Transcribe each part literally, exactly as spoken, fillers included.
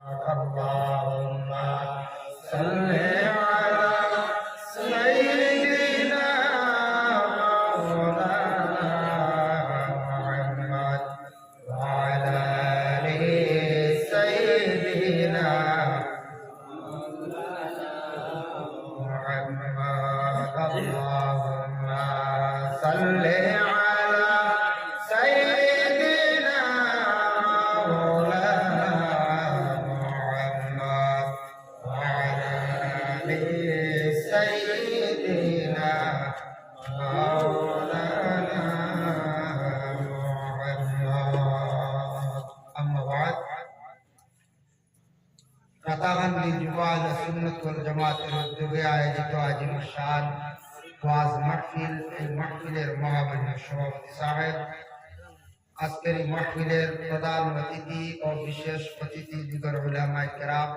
اللهم صل على سيدنا مولانا محمد وعلى آل سيدنا محمد. اللهم صل على سيدنا مولانا محمد وعلى آل سيدنا مولانا محمد. أما بعد، রাতাকান্দি যুব আহলে সুন্নাত ওয়াল জামাতের উদ্যোগে আয়োজিত আজিম শান ওয়াজ মাহফিল, এই মাহফিলের মহামান্য সভাপতি সাহেব, আজকের এই মাহফিলের প্রধান অতিথি ও বিশেষ অতিথি দিগর উলামায়ে কেরাম,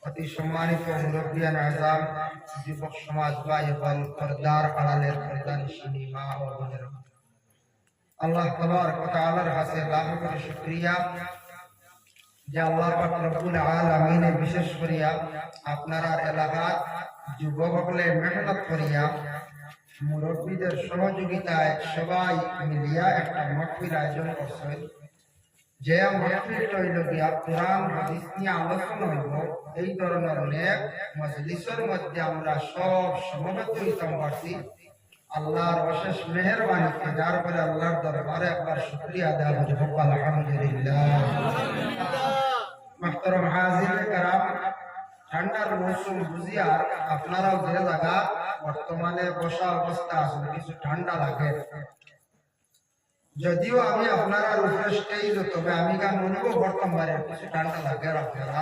অতি সম্মানিত মুরব্বিয়ান আজম, যুবক সমাজ ভাই এবং পর্দার আড়ালের পর্দানিশিনী মা ও বোনেরা, আল্লাহ তাবারক ওয়া তাআলার কাছে লাখো কোটি শুকরিয়া যে আল্লাহ পাক রব্বুল আলামিনে বিশেষ করিয়া আপনারার এলাকার যুবক হকলে মেহনত করিয়া মুরব্বীদের সহযোগিতায় সবাই মিলিয়া একটা মাহফিল আয়োজন করছেন। যে মাহফিলটা হইল গিয়া কোরআন হাদিস নিয়ে আলোচনা হইব, এই ধরনের নেক মজলিসের মধ্যে আমরা সব সমবেত হইতাম পারছি আল্লাহর অশেষ মেহেরবানিতে, যার ফলে আল্লাহর দরবারে একবার শুকরিয়া আদায় করি, হোক আলহামদুলিল্লাহ। মুহতারাম হাজিরিনে কেরাম, ঠান্ডার মৌসুম বুঝিয়ার আপনারাও যে জায়গা বর্তমানে বসা অবস্থা আছে, কিছু ঠান্ডা লাগে। যদিও আমি আপনারার উপরে স্টেজ, তবে আমি গান অনুভব করতাম পারি কিছু ঠান্ডা লাগে আপনারা।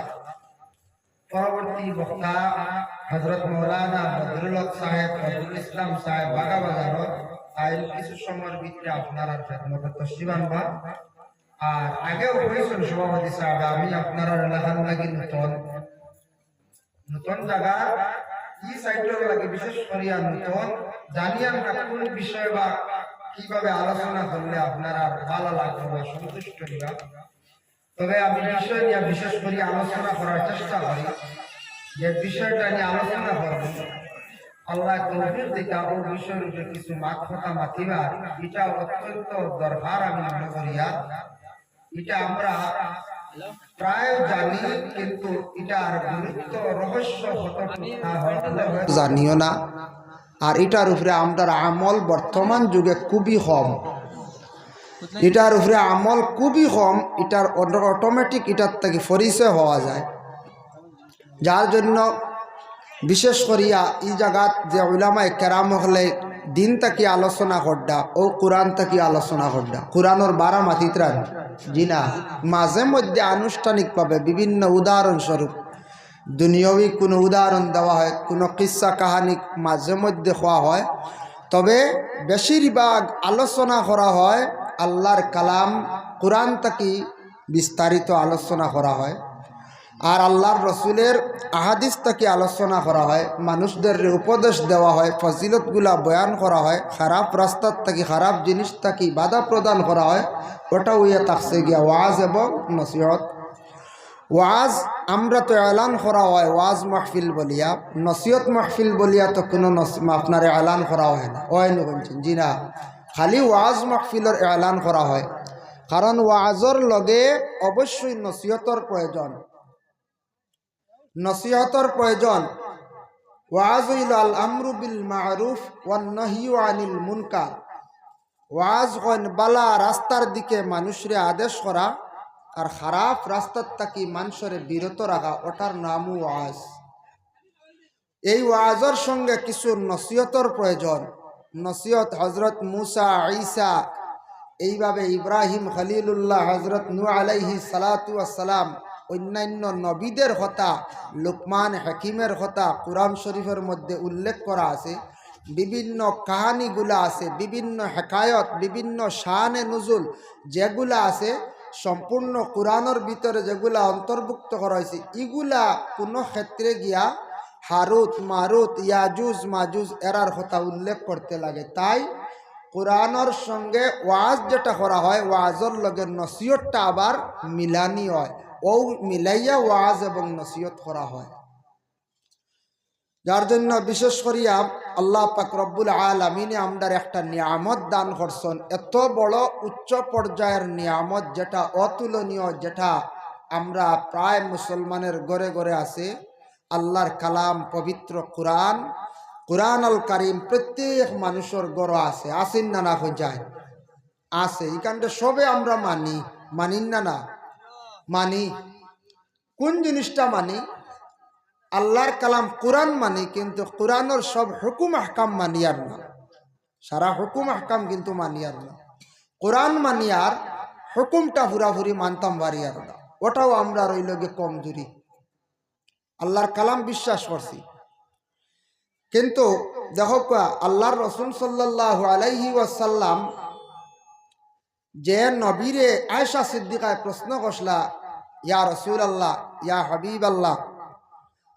পরবর্তী বক্তা হযরত মাওলানা বদরুল হক সাহেব, বদরুল ইসলাম সাহেব, বাগা বাজারর, তাইন কিছু সময়ের ভিতরে আপনারার খেদমতে তশরিফ আনবা। আর আগেও কইছেন সভাপতি সাহেব, আমি আপনারার এলাকার লাগি নতুন, নতুন জায়গা, এই সাইডর লাগি বিশেষ করিয়া নতুন, জানিয়ার না কোন বিষয় বা কিভাবে আলোচনা করলে আপনারার ভালো লাগবে বা সন্তুষ্ট হইবা। তবে আমি বিষয় নিয়ে বিশেষ করে আলোচনা করার চেষ্টা করি, যে বিষয়টা নিয়ে আলোচনা করব, আল্লাহ তৌফিক দিতা ও বিষয়ের উপরে কিছু মাত কথা মাতিবার, এটা অত্যন্ত দরকার আমি মনে করি। আর এটা আমরা প্রায় জানি, কিন্তু এটার গুরুত্ব রহস্য কতটুকু তা হয়তো জানিও না। আর এটার উপরে আমরার আমল বর্তমান যুগে খুবই কম। এটার উপরে আমল খুবই কম, এটার অটো-, অটোমেটিক এটার থাকি পরিচয় হওয়া যায়। যার জন্য বিশেষ করিয়া এই জাগাত যে উলামায়ে কেরাম হকলে দিন থাকি আলোচনা করডা, ও কোরআন থাকি আলোচনা করডা, কোরআনর বারা মাতিত্রান, জি না, মাঝে মধ্যে আনুষ্ঠানিকভাবে বিভিন্ন উদাহরণস্বরূপ দুনিয়াবি কোনো উদাহরণ দেওয়া হয়, কোনো কিসসা কাহানি মাঝে মধ্যে কওয়া হয়, তবে বেশিরভাগ আলোচনা করা হয় আল্লাহর কালাম কোরআন থাকি বিস্তারিত আলোচনা করা হয়। আর আল্লাহর রসুলের আহাদিস থাকি আলোচনা করা হয়, মানুষদের উপদেশ দেওয়া হয়, ফজিলতগুলা বয়ান করা হয়, খারাপ রাস্তার থাকি, খারাপ জিনিস থাকি বাধা প্রদান করা হয়। ওটা হইয়া থাকছে গিয়া ওয়াজ এবং নসিহত। ওয়াজ আমরা তো এলান করা হয় ওয়াজ মাহফিল বলিয়া, নসিহত মাহফিল বলিয়া তো কোনো নস-, আপনার এলান করা হয় না, হয় না বলছেন, জি না, খালি ওয়াজ মাহফিলর এলান করা হয়। কারণ ওয়াজর লগে অবশ্যই নসিহতর প্রয়োজন, নসিহতর প্রয়োজন। ওয়াজ হইল আল আমরু বিল মারুফ ওয়ান নাহয়ু আনিল মুনকার। ওয়াজ কইন বালা রাস্তার দিকে মানুষরে আদেশ করা, আর খারাপ রাস্তার থাকি মানুষরে বিরত রাখা, ওটার নামও ওয়াজ। এই ওয়াজর সঙ্গে কিছু নসিহতর প্রয়োজন। নসিহত হজরত মুসা, ঈসা, এইভাবে ইব্রাহিম খলিলুল্লাহ, হজরত নূহ আলাইহিস সালাতু ওয়াস সালাম, অন্যান্য নবীদের কথা, লুকমান হাকিমের কথা কোরআন শরীফের মধ্যে উল্লেখ করা আছে। বিভিন্ন কাহিনীগুলা আছে, বিভিন্ন হেকায়ত, বিভিন্ন শানে নুজুল যেগুলা আছে, সম্পূর্ণ কোরআনর ভিতরে যেগুলা অন্তর্ভুক্ত করা হয়েছে, ইগুলা কোনো ক্ষেত্রে গিয়া হারুত, মারুত, ইয়াজুজ, মাজুজ এরার কথা উল্লেখ করতে লাগে। তাই কোরআনর সঙ্গে ওয়াজ যেটা করা হয়, ওয়াজর লগে নসিহতটা আবার মিলানি হয়। অউ মিলাইয়া ওয়াজ এবং নসিহত করা হয়। যার জন্য বিশেষ করিয়া আল্লাহ পাক রব্বুল আলামিনে আমরার একটা নিয়ামত দান করছন, এত বড় উচ্চ পর্যায়ের নিয়ামত, যেটা অতুলনীয়, যেটা আমরা প্রায় মুসলমানের ঘরে ঘরে আছে। আল্লাহর কালাম পবিত্র কোরআন, কোরআন আল কারীম প্রত্যেক মানুষের ঘরো আছে, আছেন না? না, হয়ে যায়, আছে। এখানটা সবে আমরা মানি, মানিন না? না, মানি। কোন জিনিসটা মানি? আল্লাহর কালাম কোরআন মানি, কিন্তু কোরআনর সব হুকুম আহকাম মানিয়ার না। সারা হুকুম আহকাম কিন্তু মানিয়ার না। কোরআন মানিয়ার, হুকুমটা পুরাপুরি মানতাম পারিয়ার না। ওটাও আমরার অইলো গিয়া কমজুরি। আল্লাহর কালাম বিশ্বাস করছি, কিন্তু দেখউক্কা, আল্লাহর রসুল সাল্লাল্লাহু আলাইহি ওয়াসাল্লাম যে নবীরে আয়েশা সিদ্দিকায় প্রশ্ন করছলা, "ইয়া রাসূলুল্লাহ, ইয়া হাবিবাল্লাহ,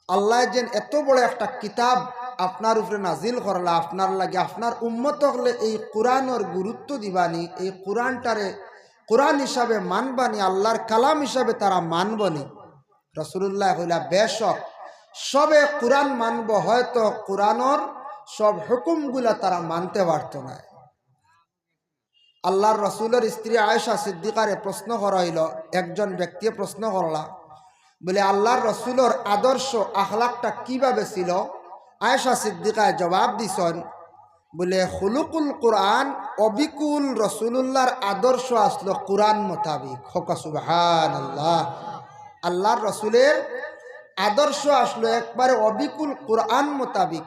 আল্লায় যেন এত বড় একটা কিতাব আপনার উপরে নাজিল করলা, আপনার লাগি, আপনার উম্মত অকলে এই কোরআনর গুরুত্ব দিবানি, এই কোরআনটারে কোরআন হিসাবে মানবানি, আল্লাহর কালাম হিসাবে তারা মানবনি?" রাসূলুল্লায় কইলা, "বেশক, সবে কোরআন মানবো, হয়তো কোরআনর সব হুকুমগুলা তারা মানতে পারতো নায়।" আল্লাহর রসুলর স্ত্রী আয়েশা সিদ্দিকারে প্রশ্ন করা অইলো, একজন ব্যক্তিয়ে প্রশ্ন করলা, বলে, "আল্লাহর রসুলর আদর্শ আখলাকটা কিভাবে ছিল?" আয়েশা সিদ্দিকায় জবাব দিছন, বলে, "খুলুকুল কোরআন, অবিকুল রসুলুল্লাহর আদর্শ আসলো কোরআন মোতাবিক।" হক্কা সুবহানাল্লাহ। আল্লাহর রসুলের আদর্শ আসলো একবারে অবিকুল কোরআন মোতাবিক।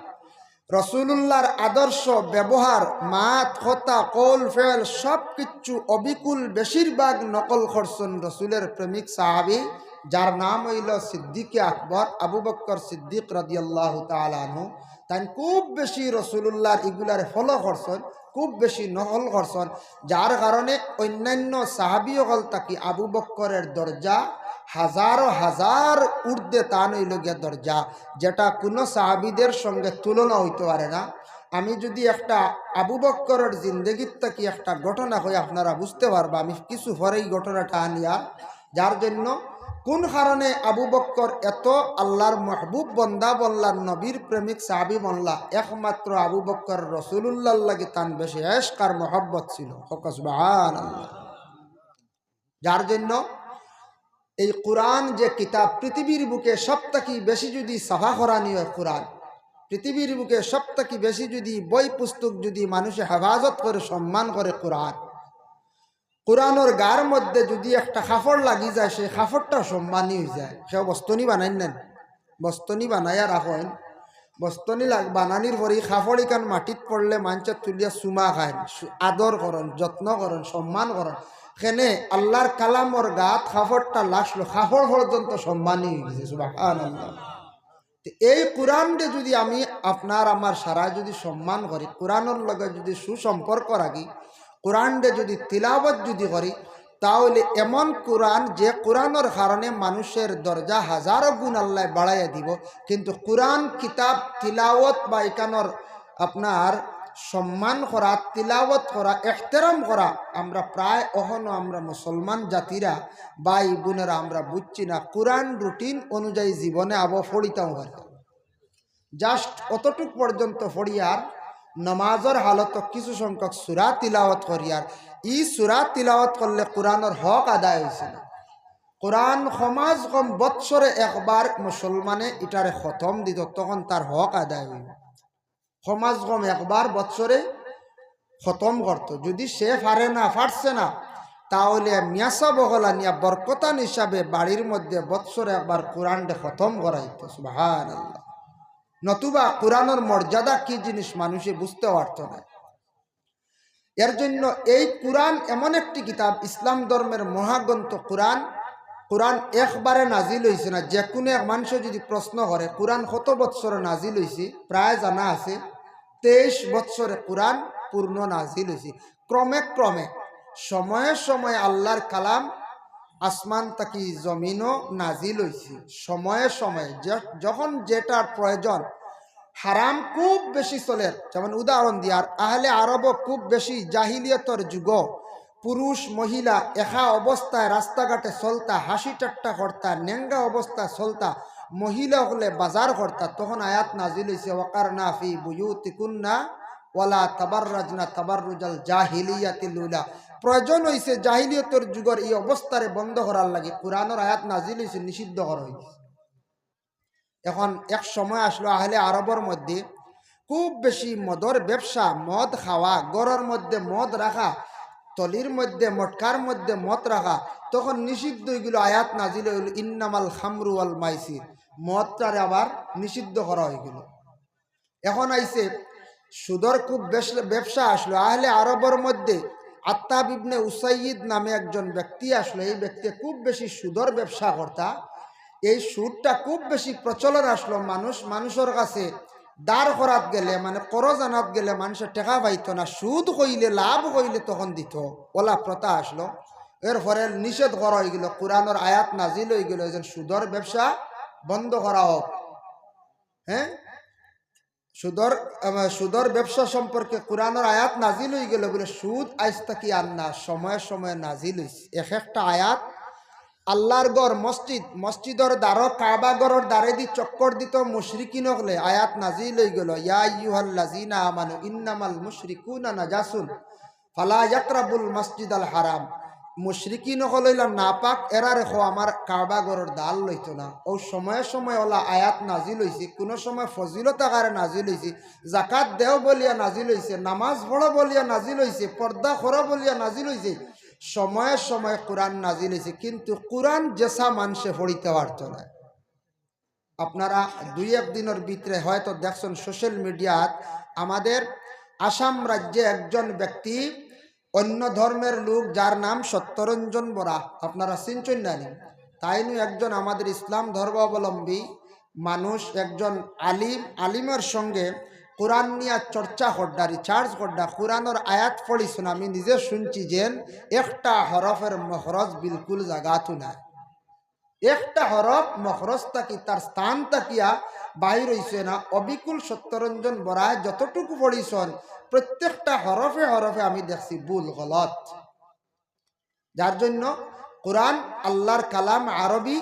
রসুলুল্লাহর আদর্শ, ব্যবহার, মাত, কথা, কৌল, ফেল, সব কিচ্ছু অবিকুল বেশিরভাগ নকল করছন রসুলের প্রেমিক সাহাবী, যার নাম অইলো সিদ্দিকে আকবর আবু বক্কর সিদ্দিক রাদিয়াল্লাহু তাআলা আনহু। তাইন খুব বেশি রসুলুল্লাহর ইগুলারে ফলো করছন, খুব বেশি নকল করছন, যার কারণে অন্যান্য সাহাবী অকল থাকি আবু বক্করের দরজা হাজারো হাজার ঊর্ধ্বে তান অইলো গিয়া দরজা, যেটা কুনু সাহাবীদের সঙ্গে তুলনা অইতো পারে না। আমি যুদি একটা আবু বক্করের জিন্দেগির থাকি একটা ঘটনা কই, আপনারা বুঝতে পারবা, আমি কিছু পরেই ঘটনাটা আনিয়া, যার জন্য কোন কারণে আবু বক্কর এত আল্লাহর মাহবুব বন্দা বনলা, নবীর প্রেমিক সাহাবী বনলা, একমাত্র আবু বক্কর রসুলুল্লাহর লাগি তান বেশি এশক আর মহব্বত ছিল। হক্কা সুবহানাল্লাহ। যার জন্য এই কোরআন যে কিতাব, পৃথিবীর বুকে সব থাকি বেশি যুদি ছাপা করানি অয় কোরআন, পৃথিবীর বুকে সব থাকি বেশি যুদি বই পুস্তক যুদি মানুষে হেফাজত করে, সম্মান করে কোরআন, কোরআনর গার মধ্যে যুদি একটা কাপড় লাগি যায়, সেই কাপড়টা সম্মানী অইযায়। কেউ বস্তনি বানাইন না নি? বস্তনি বানাইয়া রাখইন, বস্তনি লাগ-, বানানির পরে ই কাপড় ইখান মাটিত পড়লে মানষে তুলিয়া চুমা খাইন, সু-, আদর করইন, যত্ন করইন, সম্মান করইন। কেনে আল্লাহর কালামর গাত কাপড়টা লাগলো, কাপড় পর্যন্ত সম্মানী অইগেছে। সুবহানাল্লাহ। তে এই কোরআনরে যুদি আমি আপনার আমার সারায় যুদি সম্মান করি, কোরআনর লগে যুদি সুসম্পর্ক রাখি, কোরআনরে যুদি তিলাওয়াত যুদি করি, তাহলে এমন কোরআন, যে কোরআনর কারণে মানুষের দরজা হাজারো গুণ আল্লায় বাড়াইয়া দিবো। কিন্তু কোরআন কিতাব তিলাওয়াত বা ইখানর আপনার সম্মান করা, তিলাওয়াত করা, এহতেরাম করা, আমরা প্রায় অখনো আমরা মুসলমান জাতিরা, ভাই বোনেরা, আমরা বুঝছি না। কোরআন রুটিন অনুযায়ী জীবনে আবো পড়িতাম পারি। Just অতটুক পর্যন্ত পড়িয়ার, নমাজর হালতো কিছু সংখ্যক সূরা তিলাওয়াত করিয়ার, ই সূরা তিলাওয়াত করলে কোরআনর হক আদায় অইছে না। কোরআন কমাজ কম বৎসরে একবার মুসলমানে ইটারে খতম দিতো, তখন তার হক আদায় অইবো। কমাজ কম একবার বৎসরে খতম করতো। যুদি সে পারে না, পারছে না, তাহলে মিয়াসাব অকল আনিয়া বরকতান হিসাবে বাড়ির মধ্যে বৎসরে একবার কোরআনরে খতম করাইতো। সুবহানাল্লাহ। নতুবা কোরআনর মর্যাদা কি জিনিস মানুষে বুঝতে পারতো না। এর জন্য এই কোরআন এমন একটি কিতাব, ইসলাম ধর্মের মহাগ্রন্থ কোরআন। কোরআন একবারে নাজিল অইছে না। যে কুনু এক মানষে যুদি প্রশ্ন করে, কোরআন কত বৎসরে নাজিল অইছে, প্রায় জানা আছে, তেইশ বৎসরে কোরআন পূর্ণ নাজিল অইছে। ক্রমে ক্রমে, সময়ে সময়ে আল্লাহর কালাম আসমান থাকি জমিনো নাজিল অইছে। সময়ে সময়ে যে-, যখন যেটার প্রয়োজন, হারাম খুব বেশি চলের, যেমন উদাহরণ দিয়ার, আহলে আরবো খুব বেশি জাহিলিয়তর যুগো পুরুষ মহিলা একা অবস্থায় রাস্তাঘাটে চলতা, হাসি ঠাট্টা করতা, নেঙ্গা অবস্থায় চলতা, মহিলা অকলে বাজার করতা, তখন আয়াত নাজিল অইছে, "ওয়াকারনা ফি বুয়ুতিকুন্না ওয়ালা তাবাররাজনা তাবাররুজাল জাহিলিয়াতিল উলা।" প্রয়োজন অইছে জাহিলিয়তর যুগর ই অবস্থারে বন্ধ করার লাগি, কুরআনর আয়াত নাজিল অইছে, নিষিদ্ধ করা অইছে। এখন এক সময় আসলো আহলে আরবর মধ্যে খুব বেশি মদর ব্যবসা, মদ খাওয়া, ঘরর মধ্যে মদ রাখা, তলির মধ্যে, মটকার মধ্যে মদ রাখা, তখন নিষিদ্ধ অইগেলো, আয়াত নাজিল অইলো, "ইন্নামাল খামরু ওয়াল মাইসির", মদটারে আবার নিষিদ্ধ করা অইগেলো। এখন আইছে সুদর খুব বেশ ব্যবসা আসলো আহলে আরবর মধ্যে। আত্তাব ইবনে উসাইয়িদ নামে একজন ব্যক্তি আসলো, এই ব্যক্তি খুব বেশি সুদর ব্যবসা করতা। এই সুদটা খুব বেশি প্রচলন আসলো, মানুষ মানুষর কাছে ধার করাত গেলে, মানে, করজ আনাত গেলে মানষে টেকা পাইতো না, সুদ কইলে, লাভ কইলে তখন দিতো, অলা প্রথা আসলো। এরপরে নিষেধ করা অইগেলো, কুরআনর আয়াত নাজিল অইগেলো, যেন সুদর ব্যবসা বন্ধ করা হোক। হ্যাঁ, সুদর, আহ, সুদর ব্যবসা সম্পর্কে কুরআনর আয়াত নাজিল অইগেলো বুলে সুদ আইজ থাকি আর না, সময়ে সময়ে নাজিল অইছে। এক একটা আয়াত আল্লাহর ঘর মসজিদ, মসজিদর দ্বারো, কাবা ঘরর দ্বারেদি চক্কর দিতো মুশরিকিন অকলে, আয়াত নাজিল অইগেলো, "ইয়া আইয়ুহাল্লাযিনা আমানু ইন্নামাল মুশরিকুনা নাজাসুন ফালা ইয়াকরাবুল মাসজিদাল হারাম।" মুশরিকিন অকল অইলা নাপাক, এরারে কও আমার কাবা ঘরর দ্বার লইতো না। অউ সময়ে সময়ে অলা আয়াত নাজিল অইছে, কুনু সময় ফজিলত আকারে নাজিল অইছে, জাকাত দেও বলিয়া নাজিল অইছে, নামাজ পড়ো বলিয়া নাজিল অইছে, পর্দা করো বলিয়া নাজিল অইছে, সময়ে সময়ে কুরআন নাজিল অইছে, কিন্তু কুরআন যেসা মানষে পড়িতা পারতো না। আপনারা দুই এক দিনর ভিতরে হয়তো দেখছইন সোশ্যাল মিডিয়াত আমাদের আসাম রাজ্যে একজন ব্যক্তি, অন্য ধর্মের লোক, যার নাম সত্যরঞ্জন বরা, আপনারা চিনছইন না নি? তাইনউ একজন আমাদের ইসলাম ধর্মাবলম্বী মানুষ, একজন আলিম, আলিমের সঙ্গে কোরআন নিয়া চর্চা করডা, রিসার্চ করডা, কোরআনর আয়াত পড়িছইন, আমি নিজে শুনছি যেন একটা হরফের মখরজ বিলকুল জাগাত নাই। একটা হরফ মখরজ থাকি, তার স্থান থাকিয়া বাইর অইছে না। অবিকুল সত্যরঞ্জন বরায় যতটুকু পড়িছইন, প্রত্যেকটা হরফে হরফে আমি দেখছি ভুল, গলত। যার জন্য কোরআন আল্লাহর কালাম আরবি,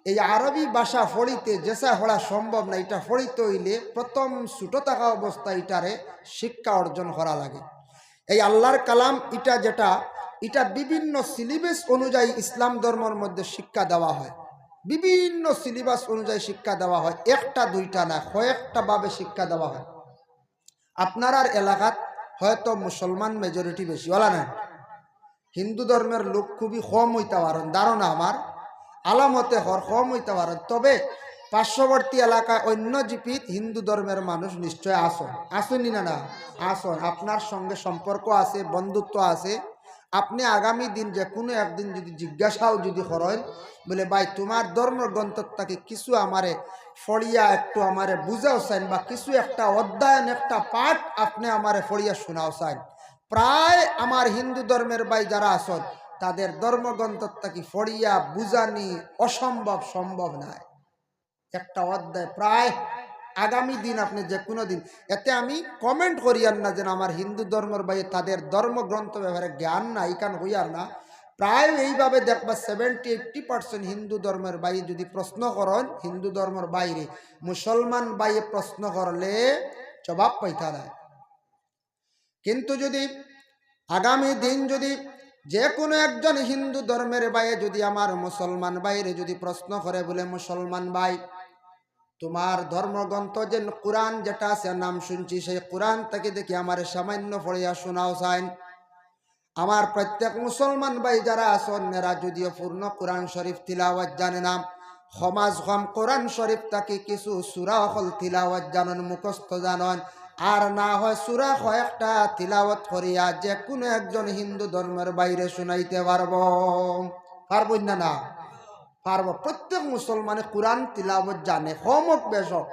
এই আরবি ভাষা পড়িতে যেসা পড়া সম্ভব না, ইটা পড়িতে অইলে প্রথম ছোট থাকা অবস্থায় ইটারে শিক্ষা অর্জন করা লাগে। এই আল্লাহর কালাম ইটা যেটা, ইটা বিভিন্ন সিলেবাস অনুযায়ী ইসলাম ধর্মর মধ্যে শিক্ষা দেওয়া হয়, বিভিন্ন সিলেবাস অনুযায়ী শিক্ষা দেওয়া হয়, একটা দুইটা না, কয়েকটা ভাবে শিক্ষা দেওয়া হয়। আপনারার এলাকাত হয়তো মুসলমান মেজরিটি বেশি, অলা না? হিন্দু ধর্মের লোক খুবই কম অইতা পারইন, ধারণা আমার, আলামতে হর কম অইতা পারইন। তবে পার্শ্ববর্তী এলাকায় অন্য জিপিত হিন্দু ধর্মের মানুষ নিশ্চয় আছইন, আছইন নি না? না, আছইন। আপনার সঙ্গে সম্পর্ক আছে, বন্ধুত্ব আছে। আপনে আগামী দিন যেকুনু একদিন যুদি জিজ্ঞাসাও যুদি করইন, বুলে, "ভাই, তুমার ধর্মগ্রন্থর থাকি কিছু আমারে পড়িয়া একটু আমারে বুঝাও চাইন, বা কিছু একটা অধ্যয়ন, একটা পাঠ আপনে আমারে পড়িয়া শুনাও চাইন।" প্রায় আমার হিন্দু ধর্মের ভাই যারা আছইন, তাদের ধর্মগ্রন্থর থাকি পড়িয়া বুঝানি অসম্ভব, সম্ভব নায়। একটা অধ্যায় প্রায় আগামী দিন আপনে যেকুনু দিন, এতে আমি comment করিয়ার না যেন আমার হিন্দু ধর্মের ভাইয়ে তাদের ধর্মগ্রন্থ ব্যাপারে জ্ঞান নাই, ইখান কইয়ার না। প্রায় এইভাবে দেখবা seventy eighty percent হিন্দু ধর্মের ভাইয়ে যুদি প্রশ্ন করইন, হিন্দু ধর্মের বাইরে মুসলমান ভাইয়ে প্রশ্ন করলে জবাব পাইতা নায়। কিন্তু যুদি আগামী দিন যুদি যেকুনু একজন হিন্দু ধর্মের ভাইয়ে যুদি আমার মুসলমান ভাইরে যুদি প্রশ্ন করে, বুলে, "মুসলমান ভাই, তুমার ধর্মগ্রন্থ যে কোরআন যেটা আছে, নাম শুনছি, সেই কোরআন থাকি দেখি আমারে সামান্য পড়িয়া শুনাও চাইন।" আমার প্রত্যেক মুসলমান ভাই যারা আছইন, এরা যুদিও পূর্ণ কোরআন শরীফ তিলাওয়াত জানে না, কমাজ কম কোরআন শরীফ থাকি কিছু সূরা অকল তিলাওয়াত জানইন, মুখস্থ জানইন, আর না হয় সূরা কয়েকটা তিলাওয়াত করিয়া যেকুনু একজন হিন্দু ধর্মের ভাইরে শুনাইতে পারবো। পারবো না? না পারবো। প্রত্যেক মুসলমানে কোরআন তিলাওয়াত জানে, কম হোক বেশ হোক,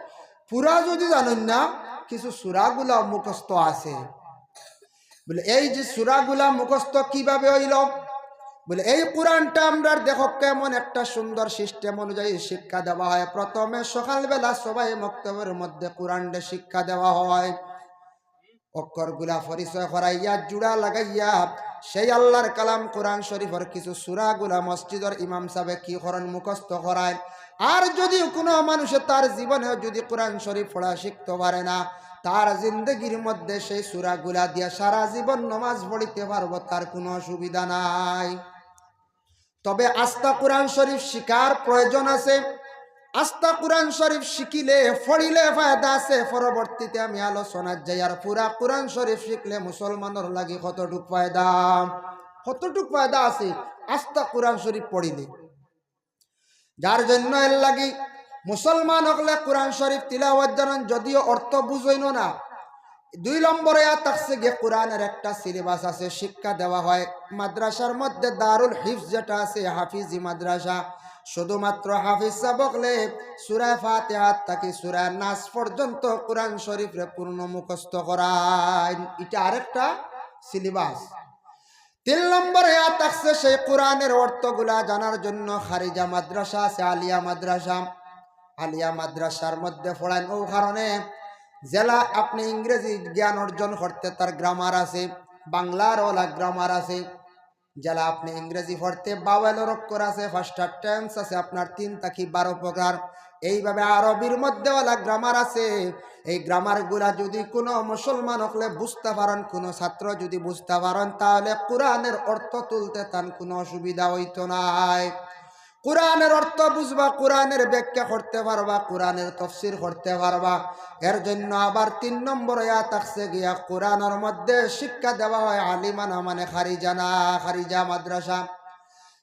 পুরা যুদি জানইন না, কিছু সূরাগুলা মুখস্থ আছে। বুলে, "এই যে সূরাগুলা মুখস্থ কিভাবে অইলো?" বুলে, "এই কোরআনটা আমরার দেখউক্কা এমন একটা সুন্দর system অনুযায়ী শিক্ষা দেওয়া হয়। প্রথমে সকালবেলা সবাই মক্তবর মধ্যে কোরআনরে শিক্ষা দেওয়া হয়। অক্ষরগুলা পরিচয় করাইয়া, জুড়া লাগাইয়া, সেই আল্লাহর কালাম কোরআন শরীফর কিছু সূরাগুলা মসজিদর ইমাম সাবে কি করইন, মুখস্থ করাইন। আর যুদি কুনু মানুষে তার জীবনেও যুদি কোরআন শরীফ পড়া শিখতো পারে না, তার জিন্দেগির মধ্যে সেই সূরাগুলা দিয়া সারা জীবন নমাজ পড়িতে পারবো, তার কুনু অসুবিধা নাই। তবে আস্তা কোরআন শরীফ শিখার প্রয়োজন আছে। আস্তা কোরআন শরীফ শিখিলে, পড়িলে ফায়দা আছে। পরবর্তীতে আমি আলোচনাত যাইয়ার পুরা কোরআন শরীফ শিখলে মুসলমানর লাগি কতটুক ফায়দা, কতটুক ফায়দা আছে আস্তা কোরআন শরীফ পড়িলে। যার জন্য এর লাগি মুসলমান অকলে কোরআন শরীফ তিলাওয়াত জানইন, যদিও অর্থ বুঝইন না। দুই নম্বরে ইয়া থাকছে গিয়া কোরআনের একটা সিলেবাস আছে, শিক্ষা দেওয়া হয়। মাদ্রাসার মধ্যে দারুল হিফজ যেটা আছে, হাফিজি মাদ্রাসা, শুধুমাত্র হাফিজ সাব অকলে সূরা ফাতিহা থাকি সূরা নাস পর্যন্ত কোরআন শরীফরে পূর্ণ মুখস্থ করাইন। ইটা আরেকটা সিলেবাস। তিন নম্বরে ইয়া থাকছে সেই কোরআনের অর্থগুলা জানার জন্য খারিজা মাদ্রাসা আছে, আলিয়া মাদ্রাসা। আলিয়া মাদ্রাসার মধ্যে পড়াইন। অউ কারণে যেলা আপনে ইংরেজি জ্ঞান অর্জন করতে তার গ্রামার আছে, বাংলার ওলা গ্রামার আছে। যেলা আপনে ইংরেজি পড়তে ভাওয়েলর অক্ষর আছে, পাঁচটা টেন্স আছে, আপনার তিন থাকি বারো প্রকার। এইভাবে আরবির মধ্যে ওলা গ্রামার আছে। এই গ্রামারগুলা যুদি কুনু মুসলমান অকলে বুঝতা পারইন, কুনু ছাত্র যুদি বুঝতা পারইন, তাহলে কোরআনের অর্থ তুলতে তান কুনু অসুবিধা অইতো নায়। কোরআনের অর্থ বুঝবা, কোরআনের ব্যাখ্যা করতে পারবা, কোরআনের তফসির করতে পারবা। এর জন্য আবার তিন নম্বরে ইয়া থাকছে গিয়া কোরআনের মধ্যে শিক্ষা দেওয়া হয় আলিমানা, মানে খারিজানা, খারিজা মাদ্রাসা।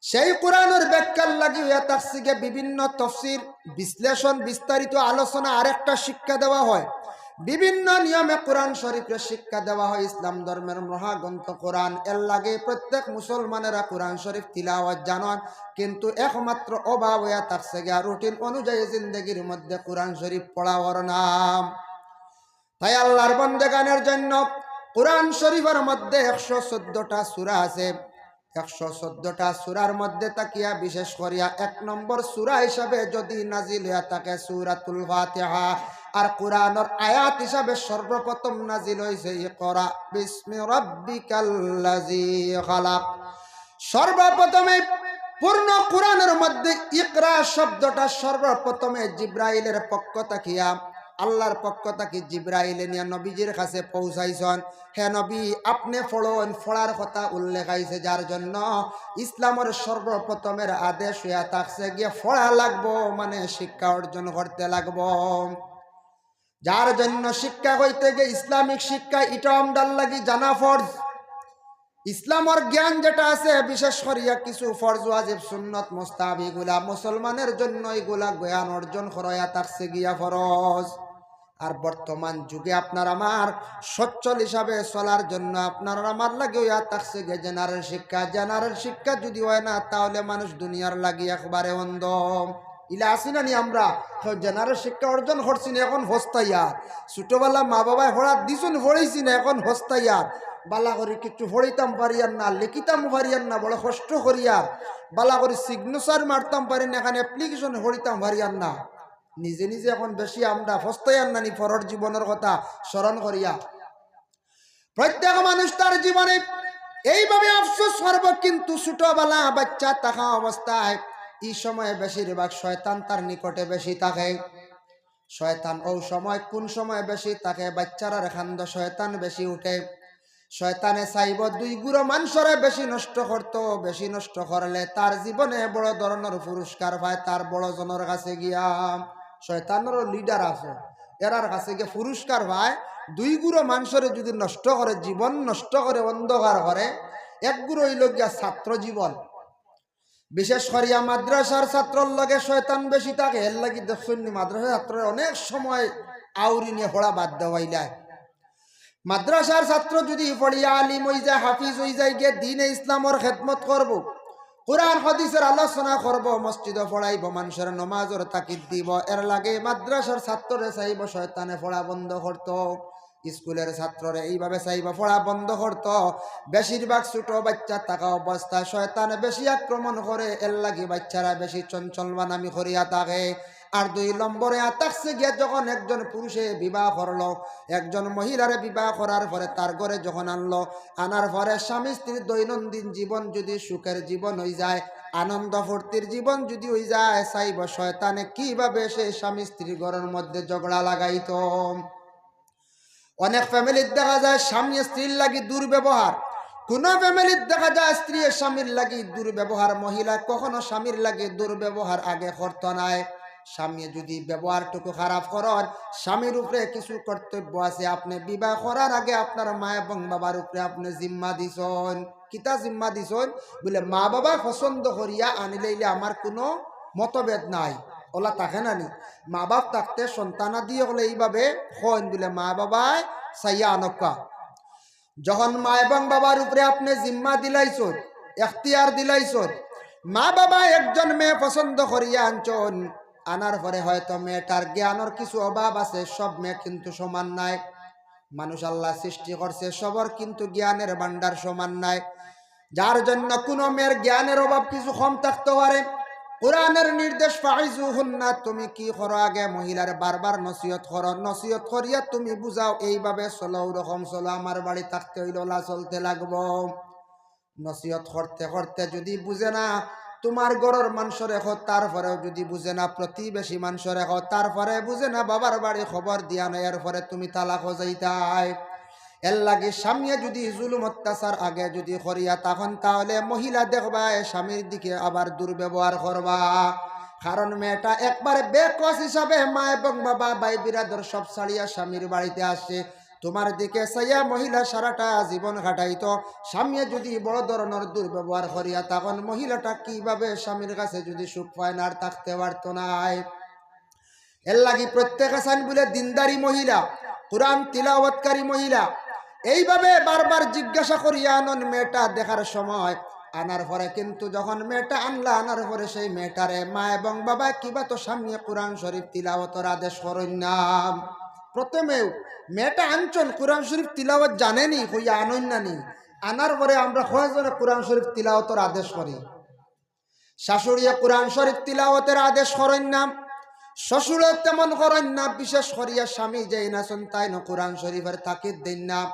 সেই কোরআনের ব্যাখ্যার লাগি ইয়া থাকছে গিয়া বিভিন্ন তফসির, বিশ্লেষণ, বিস্তারিত আলোচনা, আরেকটা শিক্ষা দেওয়া হয়। বিভিন্ন নিয়মে কোরআন শরীফরে শিক্ষা দেওয়া হয়, ইসলাম ধর্মের মহাগ্রন্থ কোরআন। এর লাগি প্রত্যেক মুসলমানেরা কোরআন শরীফ তিলাওয়াত জানইন, কিন্তু একমাত্র অভাব অইয়া থাকছে গিয়া রুটিন অনুযায়ী জিন্দেগির মধ্যে কোরআন শরীফ পড়া অর না। তাই আল্লাহর বন্দেগানের জন্য কোরআন শরীফর মধ্যে একশো চোদ্দটা সূরা আছে। একশো চোদ্দটা সূরার মধ্যে থাকিয়া বিশেষ করিয়া এক নম্বর সূরা হিসাবে যুদি নাজিল অইয়া থাকে সূরাতুল ফাতিহা, আর কোরআনর আয়াত হিসাবে সর্বপ্রথম নাজিল অইছে ইকরা বিসমি রাব্বিকাল্লাযী খালাক। সর্বপ্রথমে পূর্ণ কোরআনের মধ্যে ইকরা শব্দটা সর্বপ্রথমে জিব্রাইলের পক্ষ থাকিয়া, আল্লাহর পক্ষ থাকি জিব্রাইলে নিয়া নবীজির কাছে পৌঁছাইছইন। হে নবী, আপনে পড়ইন, পড়ার কথা উল্লেখ আইছে, যার জন্য ইসলামর সর্বপ্রথমের আদেশ অইয়া থাকছে গিয়া পড়া লাগবো, মানে শিক্ষা অর্জন করতে লাগবো। যার জন্য শিক্ষা অইতে গিয়া ইসলামিক শিক্ষা, ইটা আমরার লাগি জানা ফরজ। ইসলামর জ্ঞান যেটা আছে, বিশেষ করিয়া কিছু ফরজ, ওয়াজিব, সুন্নত, মুস্তাহাব, ইগুলা মুসলমানের জন্য, ইগুলা জ্ঞান অর্জন করা অইয়া থাকছে গিয়া ফরজ। আর বর্তমান যুগে আপনার আমার সচ্ছল হিসাবে চলার জন্য আপনার আমার লাগি অইয়া থাকছে গিয়া জেনারেল শিক্ষা। জেনারেল শিক্ষা যুদি অয় না, তাহলে মানুষ দুনিয়ার লাগি একবারে অন্ধ। ইলা আছি না নি আমরা? তো জেনারেল শিক্ষা অর্জন করছি না, এখন পস্তাইয়ার। ছোটবেলা মা বাবায় পড়া দিছইন, পড়ছি না, এখন পস্তাইয়ার। বালা করি কিচ্ছু পড়িতাম পারিয়ার না, লিখিতাম পারিয়ার না, বড় কষ্ট করিয়ার। বালা করি সিগনেচার মারতাম পারি না, এখান অ্যাপ্লিকেশন পড়িতাম পারিয়ার না। নিজে নিজে এখন বেশি আমরা পস্তাইয়ার না নি পরর জীবনর কথা স্মরণ করিয়া। প্রত্যেক মানুষ তার জীবনে এইভাবে আফসোস করবো, কিন্তু ছোটবেলা বাচ্চা থাকা অবস্থায় ই সময়ে বেশিরভাগ শয়তান তার নিকটে বেশি থাকে। শয়তান অউ সময়, কুন সময় বেশি থাকে? বাচ্চারার কান্দো শয়তান বেশি উঠে। শয়তানে চাইবো দুই গুরু মানষরে বেশি নষ্ট করতো, বেশি নষ্ট করলে তার জীবনে বড় ধরনর পুরস্কার পায়, তার বড় জনর কাছে গিয়া। শয়তানরও লিডার আছে, এরার কাছে গিয়া পুরস্কার পায়। দুই গুরু মানষরে যুদি নষ্ট করে, জীবন নষ্ট করে, অন্ধকার করে, এক গুরু অইলো গিয়া ছাত্র জীবন। বিশেষ করিয়া মাদ্রাসার ছাত্রর লগে শয়তান বেশি থাকে, এর লাগি দেখছইন নি মাদ্রাসার ছাত্ররে অনেক সময় আউরি নিয়া পড়া বাদ দেওয়াইলায়। মাদ্রাসার ছাত্র যুদি পড়িয়া আলিম অইযায়, হাফিজ অইযায়, গিয়া দ্বীনে ইসলামর খেদমত করবো, কোরআন হাদিসর আলোচনা করবো, মসজিদো পড়াইবো, মানষরে নমাজর তাকিদ দিবো, এর লাগি মাদ্রাসার ছাত্ররে চাইবো শয়তানে পড়া বন্ধ করতো। স্কুলের ছাত্ররে এইভাবে চাইবো পড়া বন্ধ করতো। বেশিরভাগ ছোট বাচ্চা থাকা অবস্থায় শয়তানে বেশি আক্রমণ করে, এর লাগি বাচ্চারা বেশি চঞ্চল বানামি করিয়া থাকে। আর দুই নম্বরে আতাকছে গিয়া যখন একজন পুরুষে বিবাহ করলো, একজন মহিলারে বিবাহ করার পরে তার ঘরে যখন আনলো, আনার পরে স্বামী স্ত্রীর দৈনন্দিন জীবন যদি সুখের জীবন হয়ে যায়, আনন্দ ফুর্তির জীবন যদি হয়ে যায়, চাইব শয়তানে কিভাবে সেই স্বামী স্ত্রীর ঘরের মধ্যে ঝগড়া লাগাইতো। অনেক ফ্যামিলির দেখা যায় স্বামী স্ত্রীর লাগি দুর্ব্যবহার, কোনো ফ্যামিলির দেখা যায় স্ত্রী স্বামীর লাগি দুর্ব্যবহার, মহিলা কখনো স্বামীর লাগি দুর্ব্যবহার আগে করতো নায়। স্বামী যদি ব্যবহারটুকু খারাপ করন, স্বামীর উপরে কিছু কর্তব্য আছে। আপনি বিবাহ করার আগে আপনার মা এবং বাবার উপরে আপনি জিম্মা দিছন। কিতা জিম্মা দিছন? বুলে, মা বাবা পছন্দ করিয়া আনিলাইলে আমার কোনো মতভেদ নাই। ওলা থাকে না নি? মা বাপ থাকতে সন্তানাদি হলে এইভাবে কইন বুলে, মা বাবায় চাইয়া আনক্কা। যখন মা এবং বাবার উপরে আপনি জিম্মা দিলাইছন, এখতিয়ার দিলাইছন, মা বাবা একজন মেয়ে পছন্দ করিয়া আনছন, আনার পরে হয়তো মেয়েটার জ্ঞানর কিছু অভাব আছে, সব মেয়ে কিন্তু সমান নাই। মানুষ আল্লাহ সৃষ্টি করছে, সবর কিন্তু জ্ঞানের ভান্ডার সমান নাই। যার জন্য কোনো মেয়ের জ্ঞানের অভাব কিছু কম থাকতে পারে। কোরআনের নির্দেশ, "ফাইজুহুন্না", তুমি কি করো? আগে মহিলার বারবার নসিহত করো, নসিহত করিয়া তুমি বুঝাও, "এইভাবে চলো, ওরকম চলো, আমার বাড়ি থাকতে হইলে ওলা চলতে লাগবো।" নসিহত করতে করতে যদি বুঝে না, তোমার ঘরর মানুষরে কও, তারপরেও যদি বুঝে না, প্রতিবেশী মানুষরে কও, তারপরে বুঝে না, বাবার বাড়ি খবর দিয়া না, এরপরে তুমি তালাকও যাইতায়। এর লাগি স্বামীয়ে যদি জুলুম অত্যাচার আগে যদি করিয়া তখন, তাহলে মহিলা দেখবা এ স্বামীর দিকে আবার দুর্ব্যবহার করবা। কারণ মেয়েটা একবারে বেকস হিসাবে মা এবং বাবা, ভাই বিরাদর সব ছাড়িয়া স্বামীর বাড়িতে আসে। তোমার দিকে চাইয়া মহিলা সারাটা জীবন কাটাইতো। স্বামীয়ে যদি বড় ধরনের দুর্ব্যবহার করিয়া তখন মহিলাটা কিভাবে স্বামীর কাছে যদি সুখ পায় না, আর থাকতে পারতো নায়। এর লাগি প্রত্যেকে চাইন বুলে দিনদারি মহিলা, কোরআন তিলাওয়াতকারী মহিলা। এইভাবে বারবার জিজ্ঞাসা করিয়া আনন মেয়েটা দেখার সময়, আনার পরে কিন্তু যখন মেয়েটা আনলা, আনার পরে সেই মেয়েটারে মা এবং বাবা কিবা তো স্বামীয়ে কোরআন শরীফ তিলাওয়াতর আদেশ করইন না। প্রথমেউ মেয়েটা আনছন, কোরআন শরীফ তিলাওয়াত জানেনি, কইয়া আনইন না নি। আনার পরে আমরা কয়জনে কোরআন শরীফ তিলাওয়াতর আদেশ করি? শাশুড়িয়ে কোরআন শরীফ তিলাওয়াতের আদেশ করইন না, শ্বশুরে তেমন করইন না, বিশেষ করিয়া স্বামী যেইন আছন তাইন কোরআন শরীফের তাকিদ দেইন না।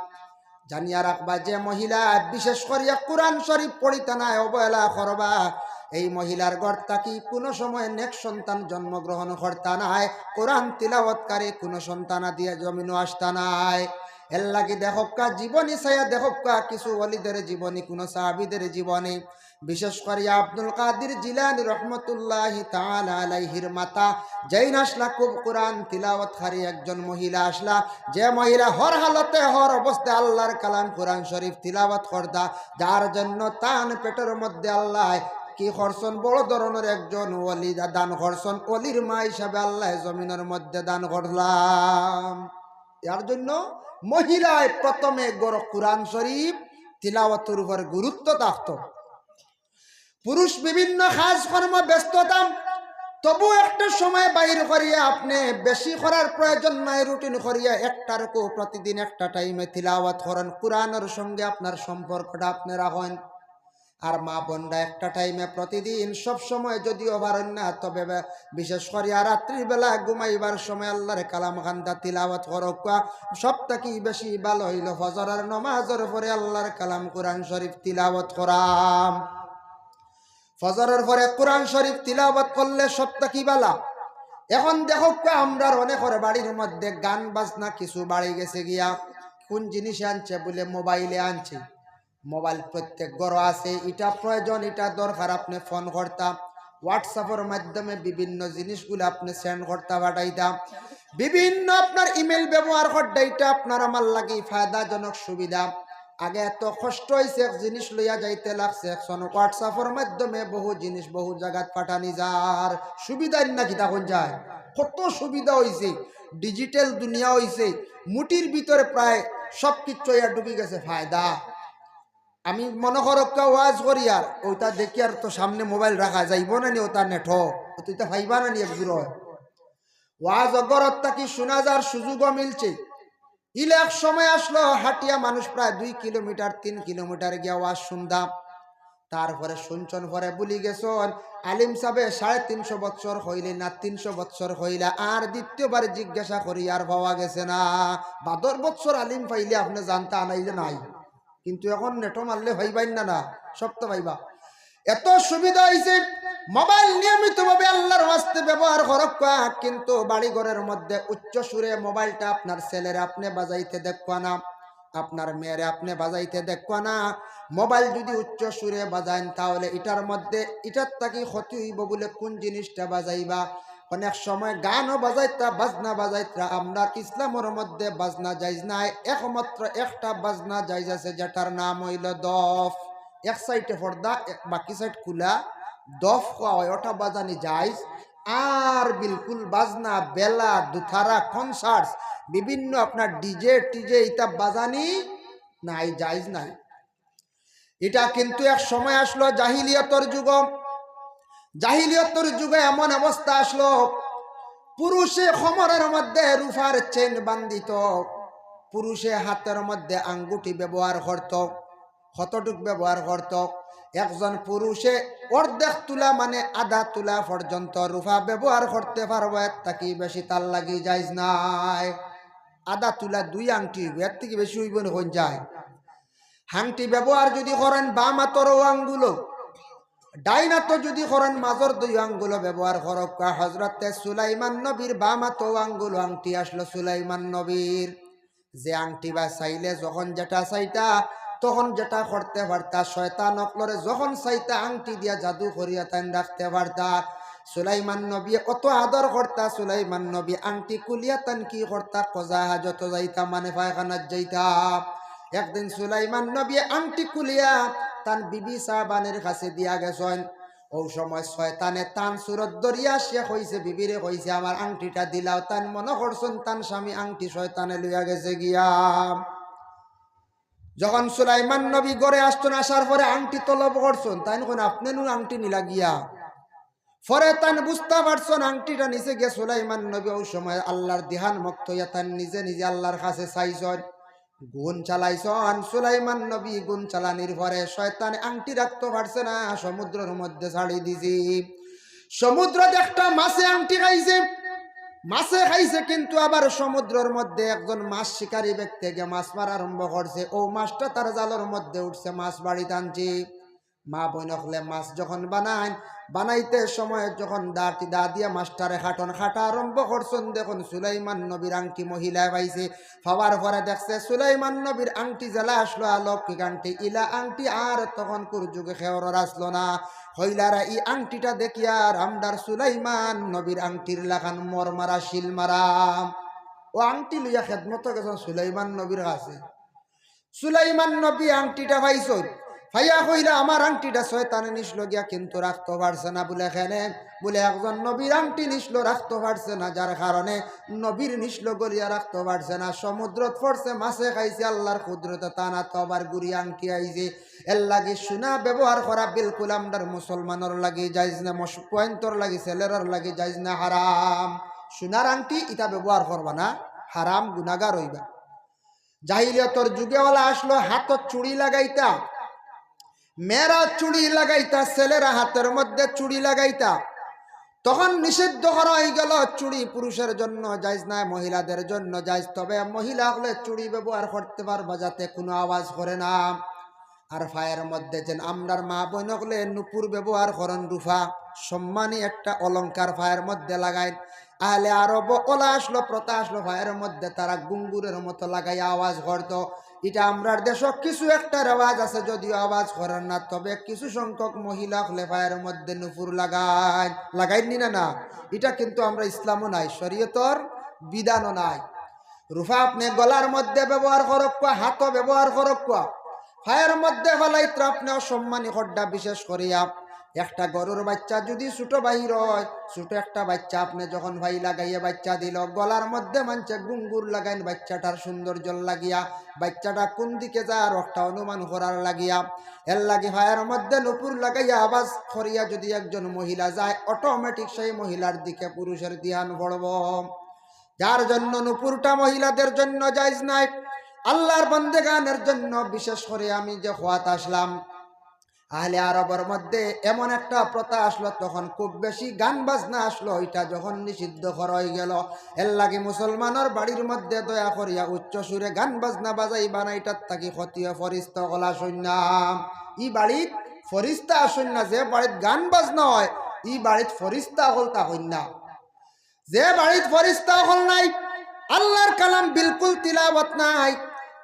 জানিয়া রাখবা, যে মহিলা বিশেষ করিয়া কোরআন শরীফ পড়িতা নায়, অবহেলা করবা, এই মহিলার ঘর থাকি কোনো সময় নেক সন্তান জন্মগ্রহণ করতা নায়, কোরআন তিলাওয়াতকারী কোনো সন্তানাদি জমিনো আসতা নায়। এর লাগি দেখউক্কা, জীবনী চাইয়া দেখউক্কা, কিছু ওলিদের জীবনী, কোনো সাহাবীদের জীবনী, বিশেষ করিয়া আব্দুল কাদির জিলানী রহমতুল্লাহি তাআলা আলাইহির মাতা যেইন আছলা, খুব কোরআন তিলাওয়াতকারী একজন মহিলা আছলা, যে মহিলা হর হালতে, হর অবস্থায় আল্লাহর কালাম কোরআন শরীফ তিলাওয়াত করতা, যার জন্য তান পেটর মধ্যে আল্লায় কি করছন, বড় ধরনের একজন ওলি দা-, দান করছন, ওলির মা হিসাবে আল্লায় জমিনর মধ্যে দান করলাম। এর জন্য মহিলায় প্রথমে ঘরো কোরআন শরীফ তিলাওয়াতর উপর গুরুত্ব থাকতো। পুরুষ বিভিন্ন কাজকর্ম ব্যস্ততা, তবু একটা সময় বাইর করিয়া, আপনে বেশি করার প্রয়োজন নাই, রুটিন করিয়া একটার কো প্রতিদিন একটা টাইমে তিলাওয়াত করইন, কোরআনর সঙ্গে আপনার সম্পর্কটা আপনে রাখইন। আর মা বোনরা একটা টাইমে প্রতিদিন সব সময় যদিও পারইন না, তবে বে-, বিশেষ করিয়া রাত্রির বেলা ঘুমাইবার সময় আল্লাহর কালাম খান্দা তিলাওয়াত করউক্কা, সব থাকি বেশি ভালো অইলো ফজরের নমাজর পরে আল্লাহর কালাম কোরআন শরীফ তিলাওয়াত করা। ফজরের পরে কোরআন শরীফ তিলাওয়াত করলে সব থাকি ভালা। এখন দেখউক্কা, আমরার অনেকর বাড়ির মধ্যে গান বাজনা কিছু বাড়ি গেছে গিয়া। কোন জিনিসে আনছে? বুলে মোবাইলে আনছে। মোবাইল প্রত্যেক ঘরো আছে, ইটা প্রয়োজন, ইটা দরকার। আপনে ফোন করতা, WhatsApp-র মাধ্যমে বিভিন্ন জিনিসগুলা আপনে সেন্ড করতা, পাঠাইতা, বিভিন্ন আপনার ইমেইল ব্যবহার করতা, ইটা আপনার আমার লাগি ফায়দাজনক সুবিধা। আগে এত কষ্ট অইছে, এক জিনিস লইয়া যাইতে লাগছে, এখন WhatsApp-র মাধ্যমে বহু জিনিস বহু জাগাত পাঠানি যার। সুবিধা না কিতা কইন যায়, কত সুবিধা অইছে, ডিজিটাল দুনিয়া অইছে, মুঠির ভিতরে প্রায় সব কিচ্ছু ইয়া ঢুকি গেছে, ফায়দা। আমি মনো করউক্কা ওয়াজ করিয়ার, ওটা দেখিয়ার তো সামনে মোবাইল রাখা যাইবো না নি, ওটা নেট, ওটা পাইবা না নি এক দূর। ওয়াজ অগরত থাকি শুনা যার সুযোগও মিলছে। ইলা এক সময় আছলো, হাটিয়া মানুষ প্রায় দুই কিলোমিটার, তিন কিলোমিটার গিয়া ওয়াজ শুনতাম। তারপরে শুনছন, পরে ভুলি গেছন। আলিম সাবে সাড়ে তিনশো বৎসর হইলে না তিনশো বৎসর হইলা, আর দ্বিতীয়বার জিজ্ঞাসা করি আর পাওয়া গেছে না। বাদর বৎসর আলিম পাইলে আপনে জানতা আনাই যে নাই, কিন্তু এখন নেটো মারলে পাইবাইন না, না, সব তো পাইবা। এত সুবিধা হইছে, মোবাইল নিয়মিতভাবে আল্লাহর ওয়াস্তে ব্যবহার করক্কা, কিন্তু বাড়ি ঘরের মধ্যে উচ্চ সুরে মোবাইলটা আপনার ছেলেরে আপনে বাজাইতে দেখবা না, আপনার মেয়েরে আপনে বাজাইতে দেখবা না। মোবাইল যদি উচ্চ সুরে বাজাইন, তাহলে ইটার মধ্যে, ইটার থাকি ক্ষতি হইব বলে কোন জিনিসটা বাজাইবা? অনেক সময় গানও বাজাইতরা, বাজনা বাজাইতরা। আমরার ইসলামর মধ্যে বাজনা জায়েজ নাই, একমাত্র একটা বাজনা জায়েজ আছে, যেটার নাম হইল দফ। এক সাইডে পর্দা, এক, বাকি সাইড খুলা, দফ কওয়া হয়, ওটা বাজানি জায়েজ। আর বিলকুল বাজনা, বেলা, দুতারা, কনসার্টস, বিভিন্ন আপনার ডিজে টিজে, ইতা বাজানি নাই, জায়েজ নাই। ইটা কিন্তু এক সময় আসলো জাহিলিয়তর যুগ। জাহিলিয়তর যুগে এমন অবস্থা আসলো, পুরুষে কোমরের মধ্যে রূপার চেইন বান্ধিত, পুরুষে হাতের মধ্যে আঙ্গুঠি ব্যবহার করত। কতটুক ব্যবহার করত? একজন পুরুষে অর্ধেক তুলা, মানে আধা তুলা পর্যন্ত রূপা ব্যবহার করতে পারবো, এর থাকি বেশি তার লাগি জায়েজ নাই। আধা তুলা দুই আংটি হইব, এর থাকি বেশি হইব না, কোন যায়? আংটি ব্যবহার যদি করেন বাম হাতর ও আঙ্গুলো, ডাইন হাতর যদি করেন মাজর দুই আঙ্গুলো ব্যবহার করক্কা। হজরতে সুলাইমান নবীর বাম হাতর ও আঙ্গুলো আংটি আসলো সুলাইমান নবীর। যে আংটি বা চাইলে যখন যেটা চাইতা, তখন যেটা করতে পারতা। শয়তান অকলরে যখন চাইতা আংটি দিয়া জাদু করিয়া তাইন রাখতে পারতা। সুলাইমান নবী অত আদর করতা, সুলাইমান নবী আংটি খুলিয়া তান কি করতা, কজা হাজত যাইতা, মানে পায়খানাত যাইতা। একদিন সুলাইমান নবী আংটি খুলিয়া তান বিবি সাবানের কাছে দিয়া গেছইন। ও সময় শয়তানে তান সুরত ধরিয়া সে কইছে, বিবিরে কইছে, "আমার আংটিটা দিলাও।" তান মনে করছইন তান স্বামী আংটি শয়তানে লইয়া গেছে গিয়া। যখন সুলাইমান নবী ঘরে আসছইন, আসার পরে আংটি তলব করছইন, তাইন কইন, "আপনে নু আংটি নিলা গিয়া?" পরে তাইন বুঝতা পারছইন আংটিটা নিছে গিয়া সুলাইমান নবী। ও সময় আল্লাহর দিহান মুক্ত হইয়া তাইন নিজে নিজে আল্লাহর কাছে চাইছইন, গুণ চালাইছইন। সুলাইমান নবী গুণ চালানির পরে শয়তানে আংটি রাখতো পারছে না, সমুদ্রর মধ্যে ছাড়ি দিছে। সমুদ্রত একটা মাছে আংটি খাইছে, মাছে খাইছে, কিন্তু আবার সমুদ্রর মধ্যে একজন মাছ শিকারী ব্যক্তি গিয়া মাছ মারা আরম্ভ করছে। ও মাছটা তার জালর মধ্যে উঠছে, মাছ বাড়িত আনছে। মা বইন অকলে মাছ যখন বানাইন, বানাইতে সময় যখন দাঁতি দা দিয়া মাছটারে কাটন, কাটা আরম্ভ করছইন, দেখইন সুলাইমান নবীর আংটি মহিলায় পাইছে। পাওয়ার পরে দেখছে সুলাইমান নবীর আংটি যেলা আসলো অলৌকিক আংটি, ইলা আংটি আর তখনকুর যুগে কেউরর আসলো না। কইলা রে, "ই আংটিটা দেখিয়া আর আমরার সুলাইমান নবীর আংটির লাখান মর মারা, শিল মারা।" ও আংটি লইয়া খেদমতো গেছইন সুলাইমান নবীর কাছে। সুলাইমান নবী আংটিটা পাইছইন, পাইয়া কইলা, "আমার আংটিটা শয়তানে নিছলো গিয়া, কিন্তু রাখতো পারছে না।" বুলে, "কেনে?" বুলে, "একজন নবীর আংটি নিছলো, রাখতো পারছে না, যার কারণে নবীর নিছলো গলিয়া রাখতো পারছে না, সমুদ্রত পড়ছে, মাছে খাইছে, আল্লাহর কুদরতে তান আতো আবার ঘুরি আংটি আইছে।" এর লাগি সোনা ব্যবহার করা বিলকুল আমরার মুসলমানর লাগি জায়েজ না, মশ-, পুয়াইন্তর লাগি, ছেলেরার লাগি জায়েজ না, হারাম। সোনার আংটি ইতা ব্যবহার করবা না, হারাম, গুনাগার হইবা। জাহিলিয়তর যুগে ওলা আসলো হাতত চুড়ি লাগাইতা, মেয়েরা চুড়ি লাগাইতা, ছেলেরা হাতের মধ্যে চুড়ি লাগাইতা। তখন নিষিদ্ধ করা হয়ে গেল, চুড়ি পুরুষের জন্য জায়েজ নাই, মহিলাদের জন্য জায়েজ। তবে মহিলা হলে চুড়ি ব্যবহার করতে পারবা, যাতে কোনো আওয়াজ করে না। আর পায়ের মধ্যে যেন আমরার মা বইন অকলে নুপুর ব্যবহার করইন, রূপা, সম্মানী একটা অলংকার পায়ের মধ্যে লাগাইন। আহলে আরব ওলা আসলো, প্রথা আসলো, পায়ের মধ্যে তারা ঘুঙুরের মতো লাগাইয়া আওয়াজ করতো। ইটা আমরার দেশো কিছু একটা রেওয়াজ আছে, যদিও আওয়াজ করের না, তবে কিছু সংখ্যক মহিলা অকলে পায়ের মধ্যে নুপুর লাগাইন, লাগাইন নি না? না, ইটা কিন্তু আমরা ইসলামও নাই, শরীয়তর বিধানও নাই। রূপা আপনে গলার মধ্যে ব্যবহার করউক্কা, হাতো ব্যবহার করউক্কা, পায়ের মধ্যে ফালাইত্রা আপনে অসম্মানী কররা। বিশেষ করিয়া একটা গরুর বাইচ্চা যুদি ছোট বাহির অয়, ছোট একটা বাইচ্চা আপনে যখন পাই লাগাইয়া বাইচ্চা দিল, গলার মধ্যে মানষে ঘুঙুর লাগাইন বাইচ্চাটার সৌন্দর্যর লাগিয়া, বাইচ্চাটা কুন দিকে যার অটা অনুমান করার লাগিয়া। এর লাগি পায়ের মধ্যে নুপুর লাগাইয়া আওয়াজ করিয়া যুদি একজন মহিলা যায়, automatic সেই মহিলার দিকে পুরুষের ধিয়ান পড়ব। যার জন্য নুপুরটা মহিলাদের জন্য জায়েজ নাই, আল্লাহর বান্দেগানের জন্য। বিশেষ করে আমি যে খোয়াত আসলাম, আহলে আরবর মধ্যে এমন একটা প্রথা আসলো, তখন খুব বেশি গান বাজনা আসলো, ইটা যখন নিষিদ্ধ করা অইগেলো, এর লাগি মুসলমানর বাড়ির মধ্যে দয়া করিয়া উচ্চ সুরে গান বাজনা বাজাইবা না, ইটার থাকি ক্ষতি অয়, ফরিস্তা অকল আছইন না। ই বাড়িত ফরিস্তা আছইন না, যে বাড়িত গান বাজনা অয়, ই বাড়িত ফরিস্তা অকল থাকইন না। যে বাড়িত ফরিস্তা অকল নাই, আল্লার কালাম বিলকুল তিলাওয়াত নাই,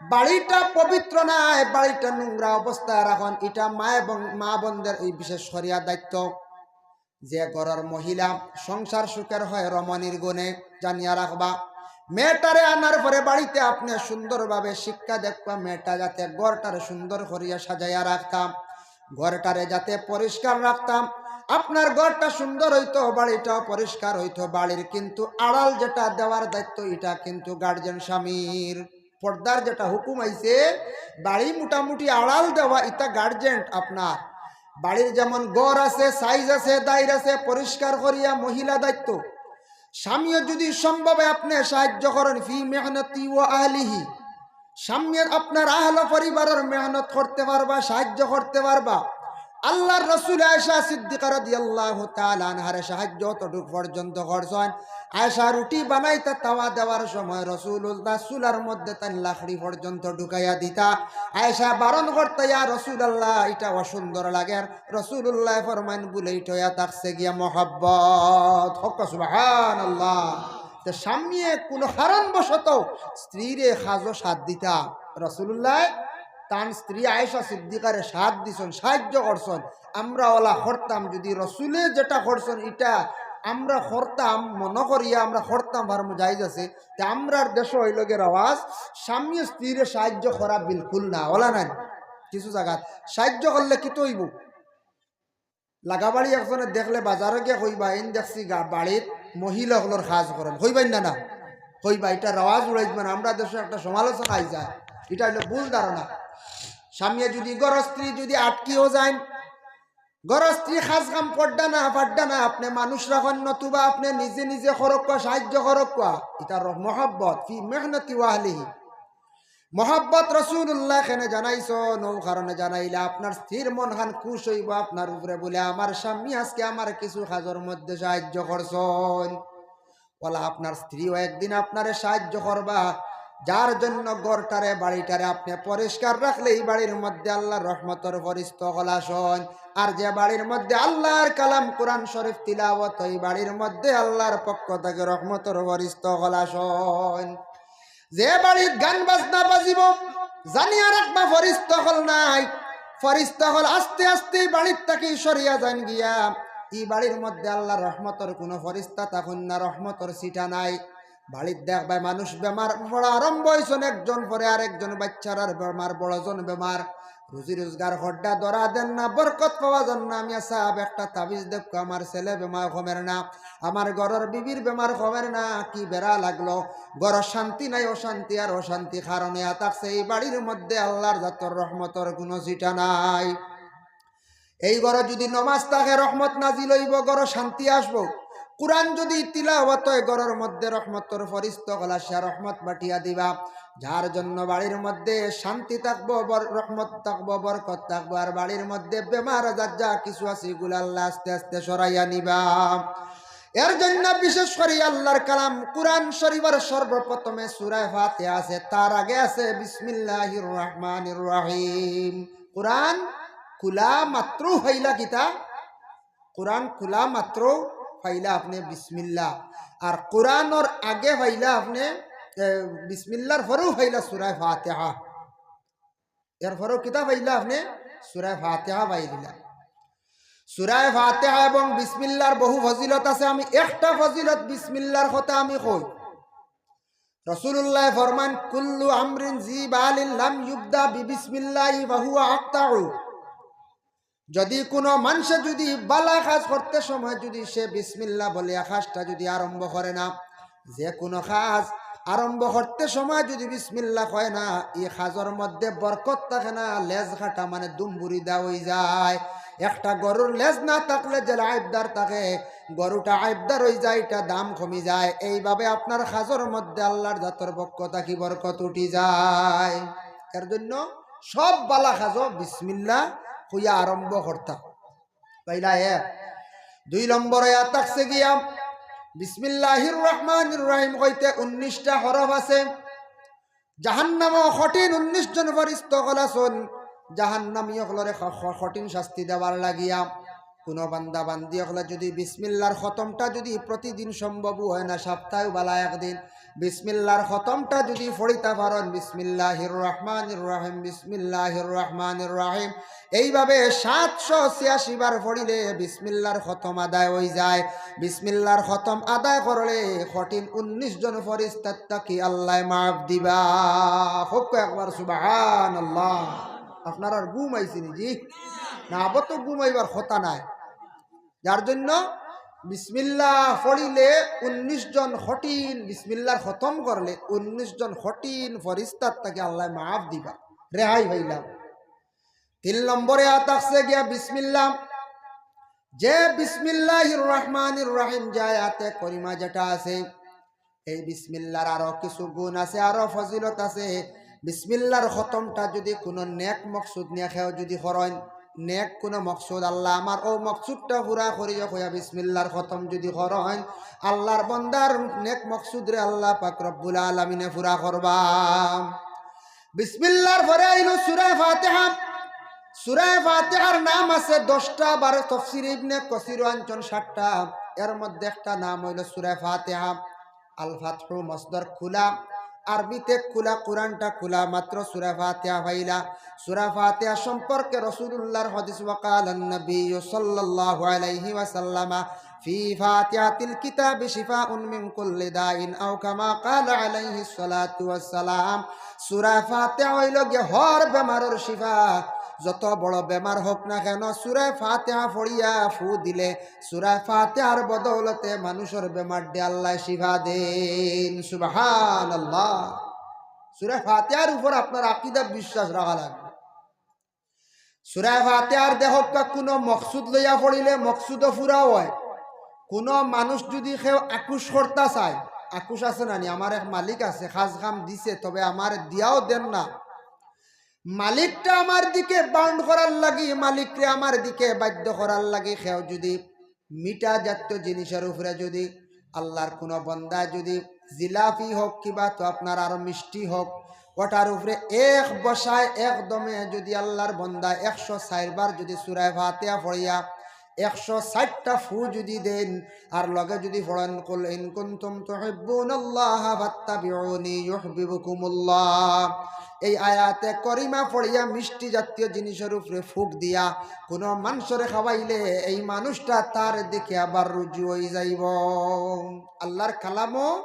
বাড়িটা পবিত্র নাই, বাড়িটা নোংরা অবস্থায় রাখইন, ইটা মা এবং মা বোনদের এই বিশেষ করিয়া দায়িত্ব। যে ঘরর মহিলা সংসার সুখের হয় রমণীর গুণে, জানিয়া রাখবা। মেয়েটারে আনার পরে বাড়িতে আপনে সুন্দরভাবে শিক্ষা দেখবা, মেয়েটা যাতে ঘরটারে সুন্দর করিয়া সাজাইয়া রাখতাম, ঘরটারে যাতে পরিষ্কার রাখতাম। আপনার ঘরটা সুন্দর অইতো, বাড়িটাও পরিষ্কার অইতো, বাড়ির কিন্তু আড়াল যেটা দেওয়ার দায়িত্ব, ইটা কিন্তু গার্জিয়ান স্বামীর। পর্দার যেটা হুকুম আইছে, বাড়ি মোটামুটি আড়াল দেওয়া, ইটা গার্জিয়ান আপনার। বাড়ির যেমন ঘর আছে, সাইজ আছে, দাইর আছে, পরিষ্কার করিয়া মহিলা দায়িত্ব। স্বামীও যদি সম্ভব অয় আপনে সাহায্য করইন, ফি মেহনতি ওয়া আহলিহি, স্বামীয়ে আপনার আহল পরিবারর মেহনত করতে পারবা, সাহায্য করতে পারবা। আল্লার রসুল আয়েশা সিদ্দিকা রাদিয়াল্লাহু তাআলা আনহারে সাহায্য অতটুক পর্যন্ত করছইন। আয়েশা রুটি বানাইতা, তাওয়া দেওয়ার সময় রসুলুল্লাহ চুলার মধ্যে তাইন লাকড়ি পর্যন্ত ঢুকাইয়া দিতা। আয়েশা বারণ করতা, "ইয়া রাসুলাল্লাহ, ইটা অসুন্দর লাগের।" রসুলুল্লায় ফরমাইন, "বুলে ইটা অইয়া থাকছে গিয়া মহব্বত।" কউক্কা সুবহানাল্লাহ। তে স্বামীয়ে কুনু কারণবশত স্ত্রীরে কাজো সাথ দিতা, রসুলুল্লায় তান স্ত্রী আয়েশা সিদ্দিকারে সাথ দিছইন, সাহায্য করছইন। আমরা অলা করতাম, যদি রসুলে যেটা করছইন, ইটা আমরা করতাম, মনো করিয়া আমরা করতাম পারমু, জায়েজ আছে। তে আমরার দেশো অইলো গি রেওয়াজ, স্বামীয়ে স্ত্রীরে সাহায্য করা বিলকুল না, অলা নায়। কিছু জাগাত সাহায্য করলে কিতা অইবো? লাগাবাড়ি একজনে দেখলে বাজারো গিয়া কইবা, "এইন দেখছি গা-, বাড়িত মহিলা অকলর কাজ করইন।" কইবা নি না? কইবা, ইটা রেওয়াজ উড়াই দিবা না। আমরার দেশো একটা সমালোচনা আই যায়, ইটা অইলো ভুল ধারণা। স্বামীয়ে যদি, ঘরর স্ত্রী যদি আটকিও যাইন, ঘরর স্ত্রী কাজ কাম করডা না, পারডা না, আপনে মানুষ রাখইন, নতুবা আপনে নিজে নিজে করউক্কা, সাহায্য করউক্কা। ইটা র-, মহব্বত, ফি মেহনতি ওয়া আহলিহি। মহব্বত রসুলুল্লায় কেনে জানাইছইন, অউ কারণে জানাইলা, আপনার স্ত্রীর মনখান খুশ অইবো আপনার উপরে, বুলে, "আমার স্বামী আজকে আমারে কিছু কাজর মধ্যে সাহায্য করছইন।" অলা আপনার স্ত্রীও একদিন আপনারে সাহায্য করবা। যার জন্য ঘরটারে, বাড়িটারে আপনে পরিষ্কার রাখলে ই বাড়ির মধ্যে আল্লার রহমতর ফরিস্তা অকল আছইন। আর যে বাড়ির মধ্যে আল্লার কালাম কোরআন শরীফ তিলাওয়াত অয়, ই বাড়ির মধ্যে আল্লার পক্ষ থাকি রহমতর ফরিস্তা অকল আছইন। যে বাড়িত গান বাজনা বাজিবো, জানিয়া রাখবা ফরিস্তা অকল নাই। ফরিস্তা অকল আস্তে আস্তে বাড়ির থাকি সরিয়া যাইন গিয়া। ই বাড়ির মধ্যে আল্লার রহমতর কুনু ফরিস্তা থাকইন না, রহমতর ছিটা নাই। বাড়িত দেখবায় মানুষ বেমার পড়া আরম্ভ অইছইন, একজন পরে আরেকজন, বাইচ্চারার বেমার, বড়জন বেমার, রুজি রোজগার হড্ডা ধরা দের না, বরকত পাওয়া যার না। মিয়া সাব, একটা তাবিজ দেউক্কা, আমার ছেলে বেমার কমের না, আমার ঘরর বিবির বেমার কমের না, কি বেড়া লাগলো, ঘরো শান্তি নাই, অশান্তি আর অশান্তি, কারণ অইয়া থাকছে ই বাড়ির মধ্যে আল্লার জাতর রহমতর কুনু ছিটা নাই। এই ঘরো যদি নমাজ থাকে, রহমত নাজিল অইবো, ঘরো শান্তি আসবো। কোরআন যদি তিলাওয়াত অয়, ঘরর মধ্যে রহমতর ফরিস্তা অকল আসিয়া রহমত বাটিয়া দিবা। যার জন্য বাড়ির মধ্যে শান্তি থাকবো, বর-, রহমত থাকবো, বরকত থাকবো, আর বাড়ির মধ্যে বেমার আজার যা কিছু আছে, ইগুলা আল্লায় আস্তে আস্তে সরাইয়া নিবা। এর জন্য বিশেষ করি আল্লার কালাম কোরআন শরীফর সর্বপ্রথমে সূরা ফাতিহা আছে, তার আগে আছে বিসমিল্লাহির রহমানির রহিম। কোরআন খুলা মাত্র পাইলা কিতা? কোরআন খুলা মাত্র পাইলা আপনে বিসমিল্লাহ। আর কোরআনর আগে পাইলা আপনে, এ, বিসমিল্লাহর পরেউ পাইলা সূরা ফাতিহা। এর পরেউ কিতা পাইলা আপনে? সূরা ফাতিহা পাইলিলা। সূরা ফাতিহা এবং বিসমিল্লাহর বহু ফজিলত আছে। আমি একটা ফজিলত বিসমিল্লাহর কথা আমি কই। রাসুলুল্লায় ফরমান, "কুল্লু আমরিন জি বালিন লাম ইউবদা বিবিসমিল্লাহি ফাহুয়া আকতাউ।" যদি কুনু মানষে যদি বালা কাজ করতে সময় যদি সে বিসমিল্লাহ বলিয়া কাজটা যদি আরম্ভ করে না, যে কুনু কাজ আরম্ভ করতে সময় যদি বিসমিল্লাহ কয় না, ই কাজর মধ্যে বরকত থাকে না, লেজ কাটা মানে দুম্বুরি দেওয়া অইযায়। একটা গরুর লেজ না থাকলে যে আইবদার থাকে, গরুটা আইবদার অইযায়, ইটা দাম কমি যায়। এইভাবে আপনার কাজর মধ্যে আল্লার জাতর পক্ষ থাকি বরকত উঠি যায়। এর জন্য সব বালা কাজো বিসমিল্লাহ কইয়া আরম্ভ করতা। পয়লা এক। দুই নম্বর আয়াত থাকছে গিয়া, বিসমিল্লাহির রহমানির রহিম কইতে উনিশটা হরফ আছে। জাহান্নামো কঠিন উনিশ জন ফরিস্তা অকল আছইন, জাহান্নামী অকলরে খ-, খ-, কঠিন শাস্তি দেওয়ার লাগিয়া। কুনু বান্দা বান্দি অকলে যুদি বিসমিল্লার খতমটা যুদি প্রতিদিন সম্ভব অয় না, সপ্তাহে বালা একদিন বিসমিল্লার খতমটা যুদি পড়িতা পারইন, বিসমিল্লাহির রহমানির রহিম, বিসমিল্লাহির রহমানির রহিম, এইভাবে সাতশো ছিয়াশি বার পড়িলে বিসমিল্লার খতম আদায় অইযায়। বিসমিল্লার খতম আদায় করলে কঠিন উনিশ জন ফরিস্তার থাকি আল্লায় মাফ দিবা। কউক্কা একবার সুবহানাল্লাহ। আপনারার ঘুম আইছে নি জি? না, আবার তো ঘুম আইবার কথা নায়। যার জন্য বিসমিল্লা পড়িলে উনিশ জন কঠিন, বিসমিল্লার খতম করলে উনিশ জন কঠিন ফরিস্তার থাকি আল্লায় মাফ দিবা, রেহাই পাইলাম। তিন নম্বর আয়াত থাকছে গিয়া বিসমিল্লা। যে বিসমিল্লাহির রহমানির রহিম যে আয়াতে করিমা যেটা আছে, এই বিসমিল্লার আরো কিছু গুণ আছে, আরো ফজিলত আছে। বিসমিল্লার খতমটা যুদি কুনু নেক মকসুদ নিয়া কেউ যুদি করইন, নেক কুনু মকসুদ, "আল্লাহ, আমার অউ মকসুদটা পুরা করিও" কইয়া বিসমিল্লার খতম যুদি করইন, আল্লাহর বন্দার নেক মকসুদরে আল্লাহ পাক রব্বুল আলামিনে পুরা করবা। বিসমিল্লার পরে আইলো সূরা ফাতিহা। সূরা ফাতিহার নাম আছে দশটা, আবার তফসির ইবনে কাসিরও আনছইন সাতটা। এর মধ্যে একটা নাম অইলো সূরা ফাতিহা। আল ফাতহু মসদর খুলা, আরবিতে খুলা, কুরআনটা খুলা, মাত্র সূরা ফাতিহা পাইলা। সূরা ফাতিহা সম্পর্কে রাসূলুল্লাহর হাদিস, ওয়া ক্বালান নাবিয়্যু সাল্লাল্লাহু আলাইহি ওয়াসাল্লামা, ফি ফাতিহাতিল কিতাবি শিফাউন মিন কুল্লি দাইন, আও কামা ক্বালা আলাইহিস সালাতু ওয়াস সালাম। সূরা ফাতিহা অইলো গিয়া হর বেমারর শিফা। যত বড় বেমার হউক না কেন, সূরা ফাতিহা পড়িয়া ফু দিলে, সূরা ফাতিহার বদৌলতে মানুষর বেমাররে আল্লায় শিফা দেইন। সুবহানাল্লাহ। সূরা ফাতিহার উপর আপনার আকিদা বিশ্বাস রাখা লাগবো। সূরা ফাতিহার দেখউক্কা কুনু মকসুদ লইয়া পড়িলে মকসুদও পুরা অয়। কুনু মানুষ যুদি কেউ আকুশ করতা চায়, আকুশ আছে না নি, আমার এক মালিক আছে, কাজ কাম দিছে, তবে আমারে দিয়াও দের না। মালিকটা আমার দিকে বাউন্ড করার লাগি, মালিকরে আমার দিকে বাধ্য করার লাগি কেউ যুদি মিঠা জাতীয় জিনিসর উপরে যুদি আল্লাহর কুনু বন্দায় যুদি জিলাপি হউক, কিবা তো আপনার আরো মিষ্টি হউক, ওটার উপরে এক বসায় এক দমে যুদি আল্লাহর বন্দায় একশো চাইর বার যুদি সূরা ফাতিহা পড়িয়া একশো চাইরটা ফু যুদি দেইন, আর লগে যুদি পড়েন, "কুল ইন কুনতুম তুহিব্বুনাল্লাহা ফাত্তাবিউনি ইউহবিবকুমুল্লাহ।" এই আয়াতে করিমা পড়িয়া মিষ্টি জাতীয় জিনিসর উপরে ফুক দিয়া কুনু মানষরে খাওয়াইলে এই মানুষটা তার দিকে আবার রুজু অইযাইবো। আল্লাহর কালামো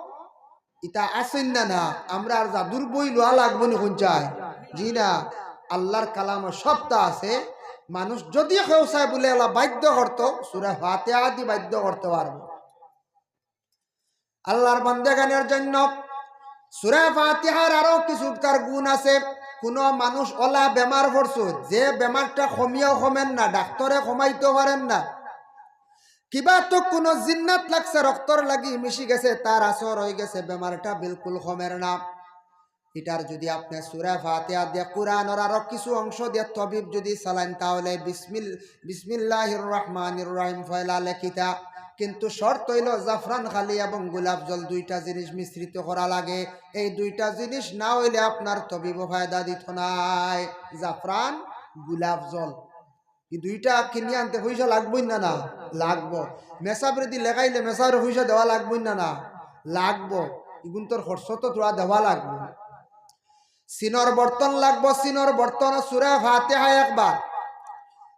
ইতা আছইন না, না? আমরা আর জাদুর বই লওয়া লাগবো নি কুন চায়? জি না, আল্লাহর কালামো সবতা আছে। মানুষ যুদি কেউ চায় বুলে আল্লাহ বাধ্য করতো, সূরা ফাতিহা দি বাধ্য করতে পারবো। আল্লাহর বান্দেগানের জন্য সূরা ফাতিহার আরো কিছু তার গুণ আছে। কুনু মানুষ অলা বেমার পড়ছে, যে বেমারটা কমিয়াও কমের না, ডাক্তরে কমাইতো পারের না, কিবা তো কুনু জিন্নাত লাগছে, রক্তর লাগি মিশি গেছে, তার আসর অইগেছে, বেমারটা বিলকুল কমের না। ইটার যুদি আপনে সূরা ফাতিহা দিয়া, কুরআনর আরো কিছু অংশ দিয়া তবিব যুদি চালাইন, তাহলে বিসমিল-, বিসমিল্লাহির রহমানির রহিম পয়লা লেখিতা। কিন্তু শর্ত অইলো জাফরান খালি এবং গোলাপ জল দুইটা জিনিস মিশ্রিত করা লাগে। এই দুইটা জিনিস না অইলে আপনার তবিবও ফায়দা দিতো নায়। জাফরান, গোলাপ জল। ই দুইটা কিনি আনতে পয়সা লাগবোই না, না? লাগবো। মেসাবরে দি লেখাইলে মেসাবরে পয়সা দেওয়া লাগবোই না, না? লাগবো। ইগুন্তর খরচ তো থুড়া দেওয়া লাগবো। চিনর বর্তন লাগবো, চিনর বর্তন সূরা ফাতিহা একবার।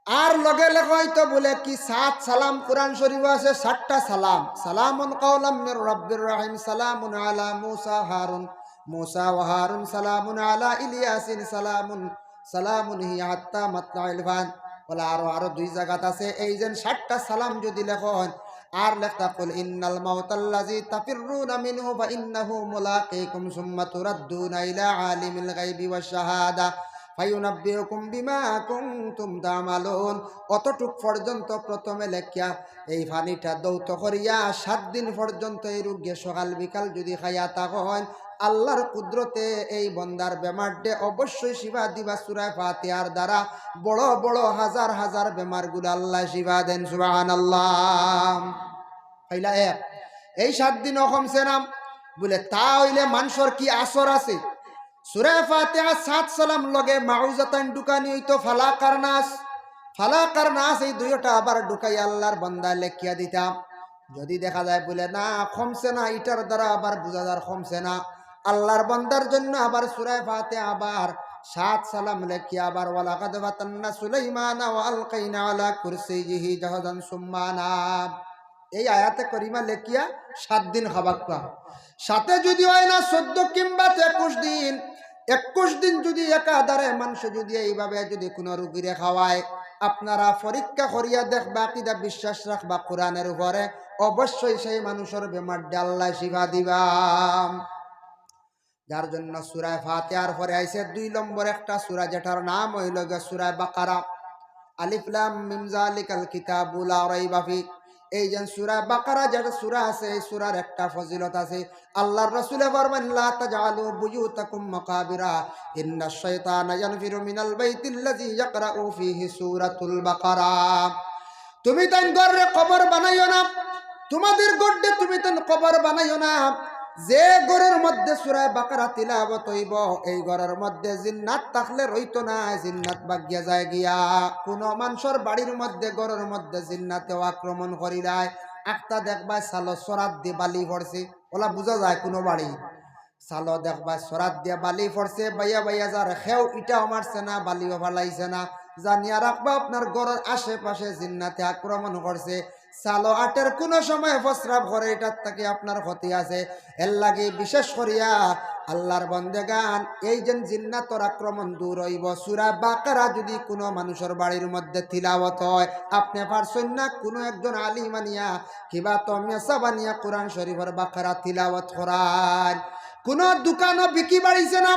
আর লগে লগে অইতো বুলে কি সাত সালাম, কুরআন শরীফো আছে সাতটা সালাম। সালামুন কাওলাম মির রাব্বির রহিম, সালামুন আলা মুসা হারুন, মুসা ওয়া হারুন, সালামুন আলা ইলিয়াসিন, সালামুন সালামুন হিয়া হাত্তা মাতলাইল ফাজর। বলে আরো, আরো দুই জাগাত আছে, এই যেন সাতটা সালাম যুদি লেখইন, আর লেখতা, "কুল ইন্নাল মাউতাল্লাযী তাফিররুনা মিনহু ফাইন্নাহু মুলাকীকুম সুম্মা তুরাদ্দুনা ইলা আলিমিল গায়বি ওয়াশ শাহাদা ফায়ুনাব্বিউকুম বিমা কুনতুম তা'মালুন।" অতটুক পর্যন্ত প্রথমে লেখিয়া এই পানিটা ধৌত করিয়া সাত দিন পর্যন্ত এই রুগীয়ে সকাল বিকাল যুদি খাইয়া থাকইন, আল্লাহর কুদরতে এই বন্দার বেমারডে অবশ্যই শিফা দিবা। সূরা ফাতিহার দ্বারা বড় বড় হাজার হাজার বেমারগুলা আল্লায় শিফা দেন। সুবহানাল্লাহ। অইলা এক, এই সাত দিনও কমছে না। বুলে, তা অইলে মানষর কি আসর আছে? সূরা ফাতিহা, সাত সালাম লগে মাউজাতাইন ঢুকানি অইতো, ফালাক আর নাস। ফালাক আর নাস এই দুইওটা আবার ঢুকাইয়া আল্লাহর বন্দায় লেখিয়া দিতা। যদি দেখা যায় বুলে না, কমছে না, ইটার দ্বারা আবার বুঝা যার কমছে না, আল্লাহর বন্দার জন্য আবার সূরা ফাতিহা আবার সাত সালাম লেখিয়া আবার ওয়ালাকাদ ফাতান্না সুলাইমানা ওয়া আলকাইনা আলা কুরসিয়িহি জাহাজান সুম্মা আনাব। এই আয়াতে করিমা লেখিয়া সাত দিন খাবাক্কা। সাথে যদি অয় না চোদ্দ কিংবা একুশ দিন, একুশ দিন যদি একাধারে মানষে যদি এইভাবে যদি কুনু রুগীরে খাওয়ায়, আপনারা পরীক্ষা করিয়া দেখবা, আকিদা বিশ্বাস রাখবা কোরআনের উপরে, অবশ্যই সেই মানুষর বেমারডে আল্লায় শিফা দিবা। যার জন্য সূরা ফাতিহার পরে আইছে দুই নম্বর একটা সূরা, যেটার নাম অইলো গিয়া সূরা বাকারা। আলিফ লাম মিম জালিকাল কিতাবু লা রাইবা ফি। এই যে সূরা বাকারা যেটা সূরা আছে, এই সূরার একটা ফজিলত আছে। আল্লাহর রাসূলে ফরমাইন, "লা তাজআলু বুয়ুতাকুম মাকাবিরা, ইন্নাশ শাইতানা ইয়ানফিরু মিনাল বাইতিল্লাযী ইয়াকরাউ ফীহি সূরাতুল বাকারা।" তুমি তাইন ঘররে কবর বানাইও না, তোমাদের ঘররে তুমি তাইন কবর বানাইও না। যে ঘরর মধ্যে সূরা বাকারা তিলাওয়াত অইবো, এই ঘরর মধ্যে জিন্নাত থাকলে রইতো না, জিন্নাত ভাগিয়া যায় গিয়া। কুনু মানষর বাড়ির মধ্যে, ঘরর মধ্যে জিন্নাতেও আক্রমণ করিলায়। একটা দেখবায় চালো ছরাত দি বালি পড়ছে, অলা বুঝা যায় কুনু বাড়ি। চালো দেখবায় ছরাত দিয়া বালি পড়ছে, বাইয়া বাইয়া যার, কেউ ইটাও মারছে না, বালিও ফালাইছে না। জানিয়া রাখবা, আপনার ঘরর আশেপাশে জিন্নাতে আক্রমণ করছে। চালো আটের কুনু সময় প্রস্রাব করে, ইটার থাকি আপনার ক্ষতি আছে। এর লাগি বিশেষ করিয়া আল্লাহর বন্দেগান, এই যে জিন্নাতর আক্রমণ দূর অইবো, সূরা বাকারা যদি কুনু মানষর বাড়ির মধ্যে তিলাওয়াত অয়, আপনে পারছইন না, কুনু একজন আলিম আনিয়া কিবা তো মেসাব আনিয়া কোরআন শরীফর বাকারা তিলাওয়াত করাইন। কুনু দোকানো বিকি বাড়িছে না,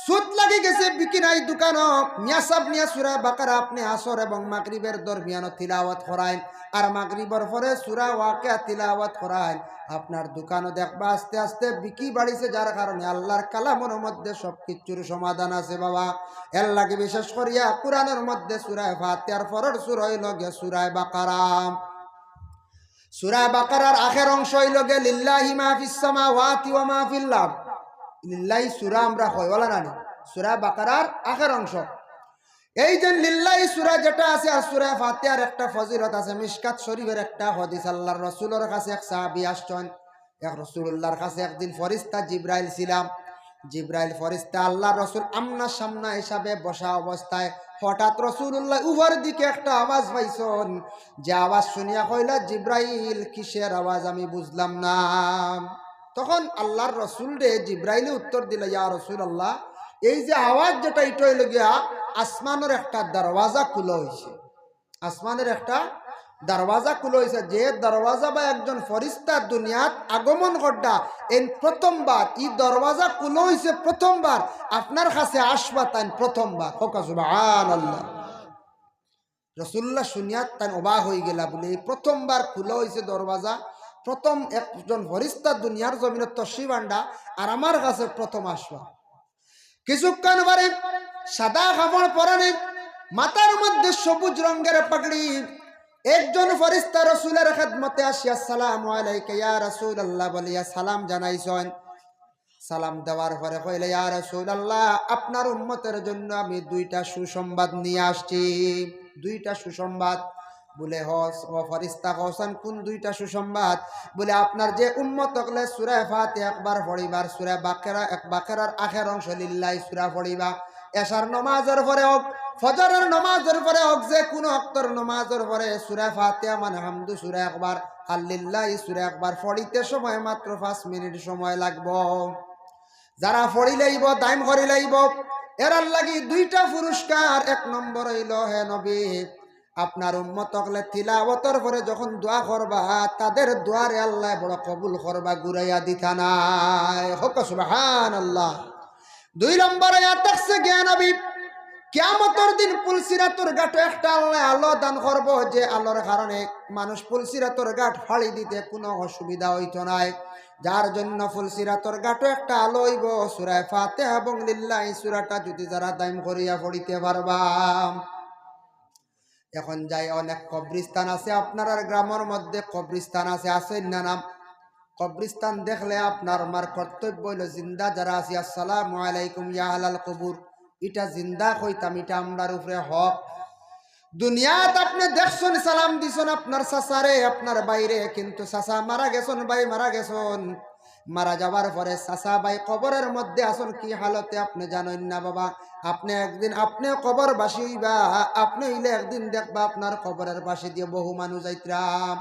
সুদ লাগি গেছে, বিকি নাই দোকানো, মেসাব নিয়া সূরা বাকারা আপনে আসর এবং মাগরিবের দরমিয়ানো তিলাওয়াত করাইন, আর মাগরিবর পরে সূরা ওয়াকিয়া তিলাওয়াত করাইন। আপনার দোকানো দেখবা আস্তে আস্তে বিকি বাড়িছে, যার কারণে আল্লাহর কালামর মধ্যে সব কিছুর সমাধান আছে বাবা। এর লাগি বিশেষ করিয়া কোরআনর মধ্যে সূরা ফাতিহার পরর সূরা অইলো গিয়া সূরা বাকারা। সূরা বাকারার আখের অংশ অইলো গিয়া লিল্লাহি মা ফিস সামাওয়াতি ওয়া মা ফিল আরদ। লিল্লাহি সূরা আমরা কই, অলা নানি? সূরা বাকারার আখের অংশ। এই যে লিল্লাহি সূরা যেটা আছে, আর সূরা ফাতিহার একটা ফজিলত আছে। মিশকাত শরীফের একটা হাদিস, আল্লাহর রাসূলর কাছে এক সাহাবী আসছইন। এক রাসূলুল্লাহর কাছে একদিন ফেরেশতা জিব্রাইল ছিলা। জিব্রাইল ফেরেশতা আল্লাহর রাসূল আমনা সামনা হিসাবে বসা অবস্থায় হঠাৎ রাসূলুল্লাহ উপর দিকে একটা আওয়াজ পাইছইন, যে আওয়াজ শুনিয়া কইলা, "জিব্রাইল, কিসের আওয়াজ আমি বুঝলাম না।" তখন আল্লাহর রাসূলরে জিব্রাইলে উত্তর দিলা, "ইয়া রাসূলুল্লাহ, এই যে আওয়াজ যেটা, ইটা অইলো গিয়া আসমানর একটা দরওয়াজা খুলা অইছে।" আসমানর একটা দরওয়াজা খুলা অইছে, যে দরওয়াজা বা একজন ফেরেশতা দুনিয়াত আগমন কররা, এই প্রথমবার ই দরওয়াজা খুলা অইছে, প্রথমবার আপনার কাছে আসবা তাইন প্রথমবার। কউক্কা সুবহানাল্লাহ। রাসূলুল্লাহ শুনিয়া তাইন অবাক অইগেলা, বুলে, "এই প্রথমবার খুলা অইছে দরওয়াজা, প্রথম একজন ফেরেশতা দুনিয়ার জমিনো তশরিফ আনরা, আর আমার কাছে প্রথম আসবা।" কিছুক্ষণ পরে সাদা কাপড় পরানি, মাথার মধ্যে সবুজ রঙের পাগড়ি, একজন ফেরেশতা রাসূলর খেদমতে আসিয়া, "আসসালামু আলাইকা ইয়া রাসূলুল্লাহ" বলিয়া সালাম জানাইছইন। সালাম দেওয়ার পরে কইলা, "ইয়া রাসূলুল্লাহ, আপনার উম্মতের জন্য আমি দুইটা সুসংবাদ নিয়া আসছি।" দুইটা সুসংবাদ। বুলে, "হ, ও ফেরেশতা, কওছাইন কুন দুইটা সুসংবাদ?" বুলে, "আপনার যে উম্মত অকলে সূরা ফাতিহা একবার পড়িবা, আর সূরা বাকারা, এক বাকারার আখের অংশ লিল্লাহি সূরা পড়িবা, এশার নমাজর পরে অউক, ফজরর নমাজর পরে অউক, যে কুনু অক্তর নমাজর পরে সূরা ফাতিহা মানে হামদু সূরা একবার, আর লিল্লাহি সূরা একবার পড়িতে সময় মাত্র পাঁচ মিনিট সময় লাগবো। যারা পড়িলাইবো, দাইম করিলাইবো, এরার লাগি দুইটা পুরস্কার। এক নম্বর অইলো, হে নবী, আপনার উম্মত অকলে তিলাওয়াতর পরে যখন দোয়া করবা, তাদের দোয়ারে আল্লায় বড় কবুল করবা, ঘুরাইয়া দিতা নায়।" কউক্কা সুবহানাল্লাহ। দুই নম্বর আয়াত থাকছে গিয়া নবী, কিয়ামতর দিন পুলসিরাতর ঘাটো একটা আল্লায় আলো দান করবো, যে আলোর কারণে মানুষ পুলসিরাতর ঘাট ফাড়ি দিতে কুনু অসুবিধা অইতো নায়। যার জন্য পুলসিরাতর ঘাটো একটা আলো অইবো, সূরায়ে ফাতিহা এবং লিল্লাহি সূরাটা যুদি যারা দাইম করিয়া পড়িতে পারবা। এখন যাই, অনেক কবরিস্তান আছে আপনারার গ্রামর মধ্যে, কবরিস্তান আছে, আছে না না? কবরিস্তান দেখলে আপনার আমার কর্তব্য অইলো, জিন্দা যারা আছি, "আসসালামু আলাইকুম ইয়া আহলাল কবুর", ইটা জিন্দা কইতাম, ইটা আমরার উপরে হক। দুনিয়াত আপনে দেখছন, সালাম দিছন আপনার চাচারে, আপনার ভাইরে, কিন্তু চাচা মারা গেছন, ভাই মারা গেছন, মারা যাওয়ার পরে চাচা ভাই কবরের মধ্যে আছন, কি হালতে আপনে জানইন না বাবা। আপনে একদিন আপনে কবরবাসী অইবা, আপনে অইলে একদিন দেখবা আপনার কবরের পাশে দিয়া বহু মানুষ যাইতরা।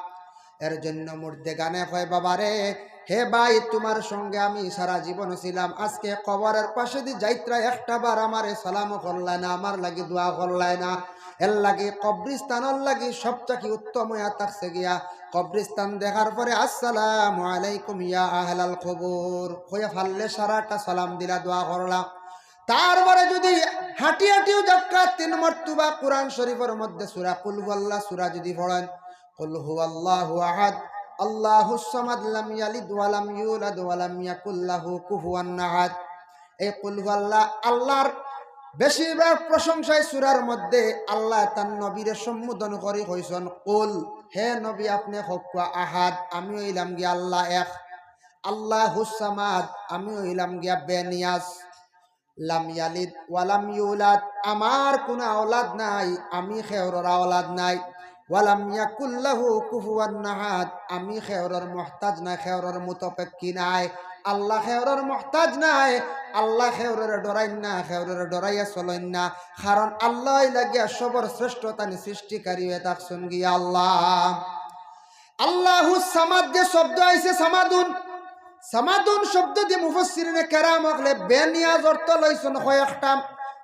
এর জন্য মুর্দেগানে কয়, "বাবারে, হে ভাই, তুমার সঙ্গে আমি সারা জীবন ছিলাম, আজকে কবরের পাশেদি যাইতরা একটা বার আমারে সালামও করলায় না, আমার লাগি দোয়া করলায় না।" এর লাগি কবরিস্তানর লাগি সব থাকি উত্তম অইয়া থাকছে গিয়া কবরিস্তান দেখার পরে, "আসসালামু আলাইকুম ইয়া আহলাল কবুর" কইয়া ফাললে সারাটা সালাম দিলা, দোয়া করলা। তারপরে যুদি হাঁটি হাঁটিও যাউক্কা, তিন মর্তুবা কোরআন শরীফর মধ্যে সূরা কুল হু আল্লাহ সূরা যুদি পড়ইন, "কুল হু আল্লাহু আহাদ, আল্লাহুস সামাদ, লাম ইয়ালিদ ওয়া লাম ইউলাদ ওয়া লাম ইয়াকুল লাহু কুফুয়ান আহাদ।" এই কুল হু আল্লাহ, আল্লাহর বেশিরভাগ প্রশংসায় সূরার মধ্যে আল্লাহ তার নবীরে সম্বোধন করি কইছন, "কুল, হে নবী, আপনে কউক্কা আহাদ, আমি অইলাম গিয়া আল্লাহ এক, আল্লাহুস সামাদ, আমি অইলাম গিয়া বেনিয়াজ, লাম ইয়ালিদ ওয়া লাম ইউলাদ, আমার কুনু আওলাদ নাই, আমি কেউরর আওলাদ নায়, ওয়া লাম ইয়াকুল লাহু কুফুয়ান আহাদ, আমি কেউরর মুহতাজ নায়, কেউরর মুতাপেক্ষী নায়।" আল্লাহ কেউরর মুহতাজ নায়, আল্লাহ কেউররে ডরাইন না, কেউররে ডরাইয়া চলইন না, কারণ আল্লাহ অইলা গিয়া সবর শ্রেষ্ঠ, তানি সৃষ্টিকারী অইয়া থাকছন গিয়া আল্লাহ। আল্লাহুস সামাদ যে শব্দ আইছে, সামাদুন, সামাদুন শব্দদি মুফাসসিরিনে কেরাম অকলে বেনিয়াজ অর্থ লইছন কয়েকটা।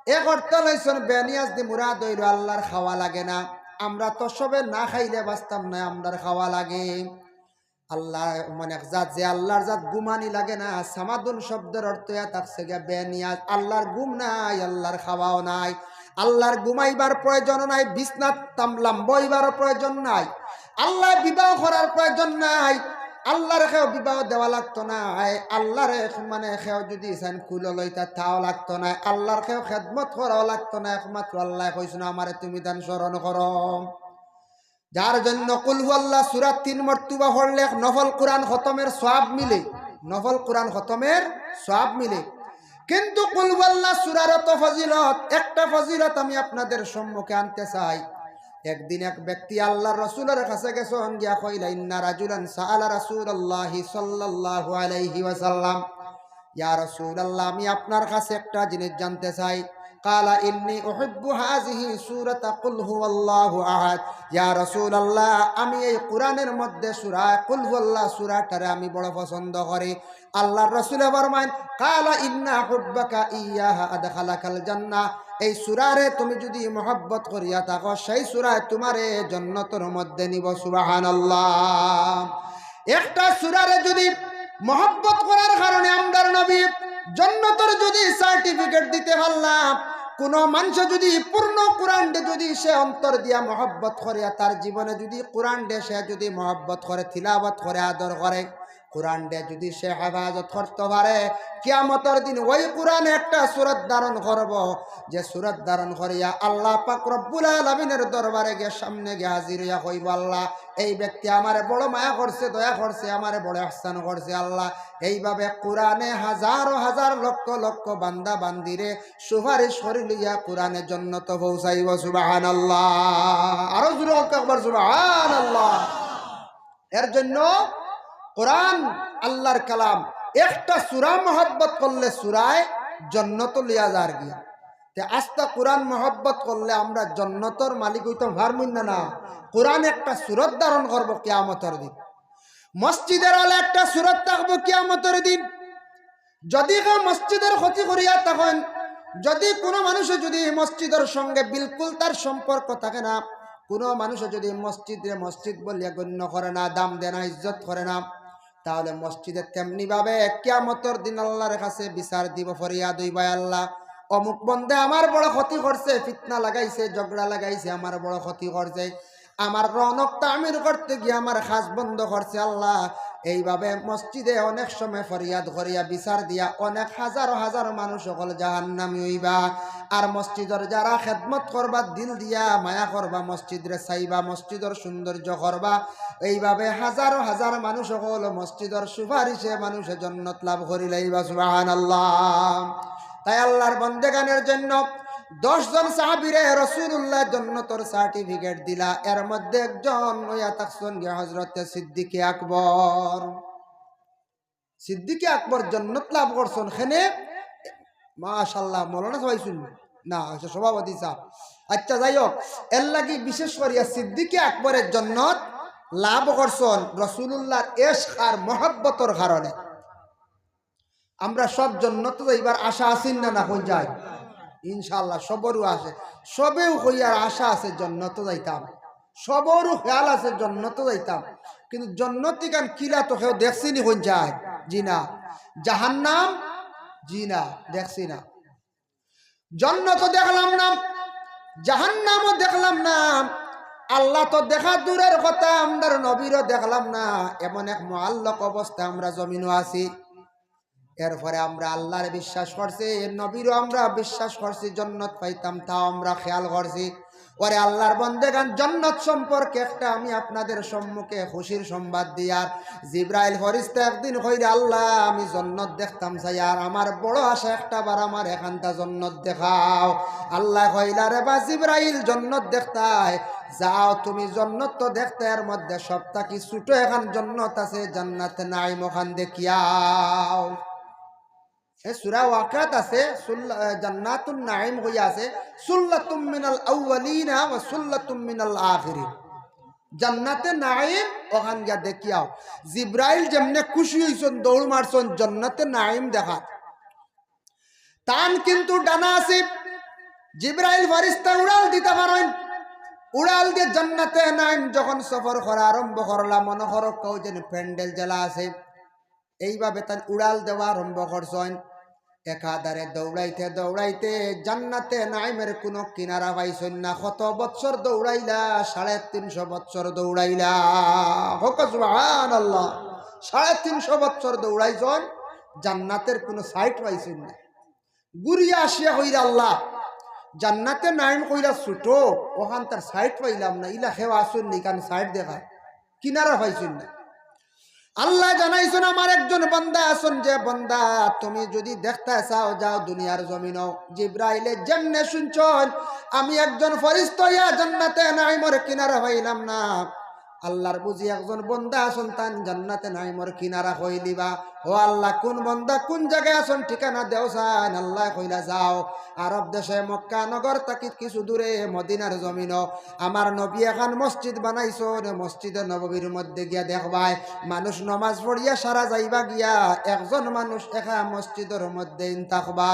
এক অর্থ লইছন বেনিয়াজদি মুরাদ অইলো আল্লাহর খাওয়া লাগে না। আমরা তো সবে না খাইলে বাঁচতাম নায়, আমরার খাওয়া লাগে। আল্লাহ এমন এক জাত, যে আল্লাহর জাত ঘুমানি লাগে না। সামাদুন শব্দর অর্থ অইয়া থাকছে গিয়া বেনিয়াজ, আল্লাহর ঘুম নাই, আল্লাহর খাওয়াও নাই, আল্লাহর ঘুমাইবার প্রয়োজন নাই, বিছনাত তাম-, লাম্বা অইবার প্রয়োজন নাই, আল্লাহ বিবাহ করার প্রয়োজন নাই, আল্লাহরে কেউ বিবাহ দেওয়া লাগতো নায়, আল্লাহরে মানে কেউ যুদি চাইন কুলো লইতা তাও লাগতো নায়, আল্লাহর কেউ খেদমত করাও লাগতো নায়, একমাত্র আল্লাহ কইছন, "আমারে তুমি তান স্মরণ করো।" যার জন্য কুল হু আল্লাহ সূরা তিন মর্তুবা পড়লে এক নফল কোরআন খতমের সওয়াব মিলে, নফল কোরআন খতমের সওয়াব মিলে। কিন্তু কুল হু আল্লাহ সূরার অত ফজিলত, একটা ফজিলত আমি আপনাদের সম্মুখে আনতে চাই। একদিন এক ব্যক্তি আল্লাহর রাসূলর কাছে গেছন, গিয়া কইলা, "ইন্না রাজুলান সাআলা রাসূলাল্লাহি সাল্লাল্লাহু আলাইহি ওয়াসাল্লাম, ইয়া রাসূলাল্লাহ, আমি আপনার কাছে একটা জিনিস জানতে চাই।" "ক্বালা ইন্নী উহিব্বু হাযিহি সূরাতা কুল হুয়াল্লাহু আহাদ।" ইয়া রাসূলাল্লাহ, আমি এই কোরআনের মধ্যে সূরা কুল হুয়াল্লাহ সূরাটারে আমি বড় পছন্দ করি। আল্লাহর রাসূলে ফরমাইন, "ক্বালা ইন্না হুব্বাকা ইয়াহা আদখালাকাল জান্নাহ।" এই সূরারে তুমি যুদি মহব্বত করিয়া থাকো, সেই সূরায় তুমারে জন্নতর মধ্যে নিবো। সুবহানাল্লাহ। একটা সূরারে যুদি মহব্বত করার কারণে আমরার নবী জন্নতর যুদি সার্টিফিকেট দিতে পারলা, কুনু মানষে যুদি পূর্ণ কোরআনরে যুদি সে অন্তর দিয়া মহব্বত করে, তার জীবনে যুদি কোরআনরে সে যুদি মহব্বত করে, তিলাওয়াত করে, আদর করে, কোরআনরে যুদি সে হেফাজত করতে পারে, কিয়ামতর দিন ওই কোরআনে একটা সুরত ধারণ করবো, যে সুরত ধারণ করিয়া আল্লাহ পাক রব্বুল আলামিনের দরবারে গিয়া সামনে গিয়া হাজির অইয়া কইবো, "আল্লাহ, এই ব্যক্তি আমারে বড় মায়া করছে, দয়া করছে, আমারে বড় ইহসান করছে।" আল্লাহ, এইভাবে কোরআনে হাজারো হাজার লক্ষ লক্ষ বান্দা বান্দিরে সুপারিশ করি লইয়া কোরআনে জন্নত পৌঁছাইবো। সুবহানাল্লাহ। আরো জোরে কউক্কা একবার সুবহানাল্লাহ। এর জন্য কোরআন আল্লাহর কালাম, একটা সূরা মহব্বত করলে সূরায় জন্নত লইয়া যার গিয়া। তে আস্তা কোরআন মহব্বত করলে আমরা জন্নতর মালিক অইতাম পারমু না, না? কোরআন একটা সুরত ধারণ করবো কিয়ামতর দিন। মসজিদের আলো একটা সুরত থাকবো কিয়ামতর দিন। যুদি কেউ মসজিদর ক্ষতি করিয়া থাকইন, যুদি কুনু মানষে যুদি মসজিদর সঙ্গে বিলকুল তার সম্পর্ক থাকে না, কুনু মানষে যুদি মসজিদরে মসজিদ বলিয়া গণ্য করে না, দাম দেয় না, ইজ্জত করে না, তাহলে মসজিদে তেমনি ভাবে কিয়ামতর দিন আল্লাহর কাছে বিচার দিবো, ফরিয়াদ অইবো, "আল্লাহ, অমুক বন্দে আমার বড় ক্ষতি করছে, ফিতনা লাগাইছে, ঝগড়া লাগাইছে, আমার বড় ক্ষতি করছে, আমার রৌনক তামির করতে গিয়া আমার খাজ বন্ধ করছে আল্লাহ। এইভাবে মসজিদে অনেক সময় ফরিয়াদ করিয়া বিচার দিয়া অনেক হাজার হাজার মানুষ অকল জাহান্নামী অইবা। আর মসজিদর যারা খেদমত করবা, দিল দিয়া মায়া করবা, মসজিদরে চাইবা, মসজিদর সৌন্দর্য করবা, এইভাবে হাজার হাজার মানুষ অকল মসজিদর সুপারিশে মানুষে জন্নত লাভ করি লাইবা। সুবহানাল্লাহ। তাই আল্লাহর বন্দেগানের জন্য দশ জন সাহাবীরে রাসূলুল্লাহ জন্নতর সার্টিফিকেট দিলা, এর মধ্যে একজন অইয়া থাকছইন গিয়া হযরতে সিদ্দিকে আকবর। সিদ্দিকে আকবর জন্নত লাভ করছইন। কেনে? মাশাআল্লাহ, মৌলানা সাব আইছইন না? আচ্ছা, সভাপতি সাব। আচ্ছা, যাই হোক, এর লাগি বিশেষ করিয়া সিদ্দিকে আকবরে জন্নত লাভ করছইন রাসূলুল্লাহর ইশক আর মহব্বতর কারণে। আমরা সব জন্নতো যাইবার আশা আছি না, না কই যাই? ইনশাআল্লাহ সবরও আছে, সবেউ কইয়ার আশা আছে জন্নতো যাইতাম, সবরও খেয়াল আছে জন্নতো যাইতাম। কিন্তু জন্নত ইখান কিলা তো কেউ দেখছি নি কই যাই? জি না। জাহান্নাম? জি না, দেখছি না। জন্নতো দেখলাম না, জাহান্নামও দেখলাম না, আল্লাহ তো দেখা দূরের কথা, আমরার নবীরও দেখলাম না। এমন এক মুআল্লাক অবস্থায় আমরা জমিনো আছি। এরপরে আমরা আল্লাহরে বিশ্বাস করছি, নবীরও আমরা বিশ্বাস করছি, জন্নত পাইতাম, তাও আমরা খেয়াল করছি। ওরে আল্লাহর বন্দেগান, জন্নত সম্পর্কে একটা আমি আপনাদের সম্মুখে খুশির সংবাদ দিয়ার। জিব্রাইল ফরিস্তা একদিন কইরা, "আল্লাহ, আমি জন্নত দেখতাম চাই, আর আমার বড় আশা একটা বার আমার এখানটা জন্নত দেখাও।" আল্লাহ কইলা, "রে বা জিব্রাইল, জন্নত দেখতায়, যাও তুমি জন্নত তো দেখতায়, এর মধ্যে সব থাকি ছোট এখান জন্নত আছে, জান্নাতে নাইম, ওখান দেখিয়াও।" এ সূরা ওয়াকিয়াত আছে, সুল্লা-, এ, জান্নাতুন নাঈম কইয়া আছে, "সুল্লাতুম মিনাল আউয়ালিনা ওয়া সুল্লাতুম মিনাল আখিরিন।" জান্নাতে নাঈম ওখান গিয়া দেখিয়াও। জিব্রাইল যেমনে খুশি অইছইন, দৌড় মারছইন জান্নাতে নাঈম দেখাত। তান কিন্তু ডানা আছে, জিব্রাইল ফরিস্তা উড়াল দিতা পারইন। উড়াল দিয়া জান্নাতে নাঈম যখন সফর করা আরম্ভ করলা, মনো করো কেউ যেন প্যান্ডেল জ্বালা আছে, এইভাবে তান উড়াল দেওয়া আরম্ভ করছইন। একাধারে দৌড়াইতে দৌড়াইতে জান্নাতে নাইমের কুনু কিনারা পাইছইন না। কত বৎসর দৌড়াইলা? সাড়ে তিনশো বৎসর দৌড়াইলা। কউক্কা সুবহানাল্লাহ। সাড়ে তিনশো বৎসর দৌড়াইছইন, জান্নাতের কুনু সাইট পাইছইন না। ঘুরিয়া আসিয়া কইরা, "আল্লাহ, জান্নাতে নাইম কইরা ছোট, ওখানতার সাইট পাইলাম না, ইলা কেউ আছইন নি, কান সাইট দেখার, কিনারা পাইছইন না।" আল্লায় জানাইছইন, "আমার একজন বান্দা আছইন, যে বান্দা তুমি যুদি দেখতায় চাও, যাও দুনিয়ার জমিনো।" জিব্রাইলে যেমনে শুনছইন, "আমি একজন ফরিস্তা অইয়া জান্নাতে নাইমর কিনারা পাইলাম না, আল্লার বুঝি একজন বান্দা আছইন, তান জান্নাতে নাইমর কিনারা কইলিবা। ও আল্লাহ, কুন বান্দা কুন জাগায় আছইন, ঠিকানা দেও চাইন।" আল্লায় কইলা, "যাও, আরব দেশে মক্কা নগর থাকি কিছু দূরে মদিনার জমিনো আমার নবী এখান মসজিদ বানাইছইন, মসজিদে নববীর মধ্যে গিয়া দেখবায়, মানুষ নমাজ পড়িয়া সারা যাইবা গিয়া, একজন মানুষ একা মসজিদর মধ্যে ইন থাকবা।"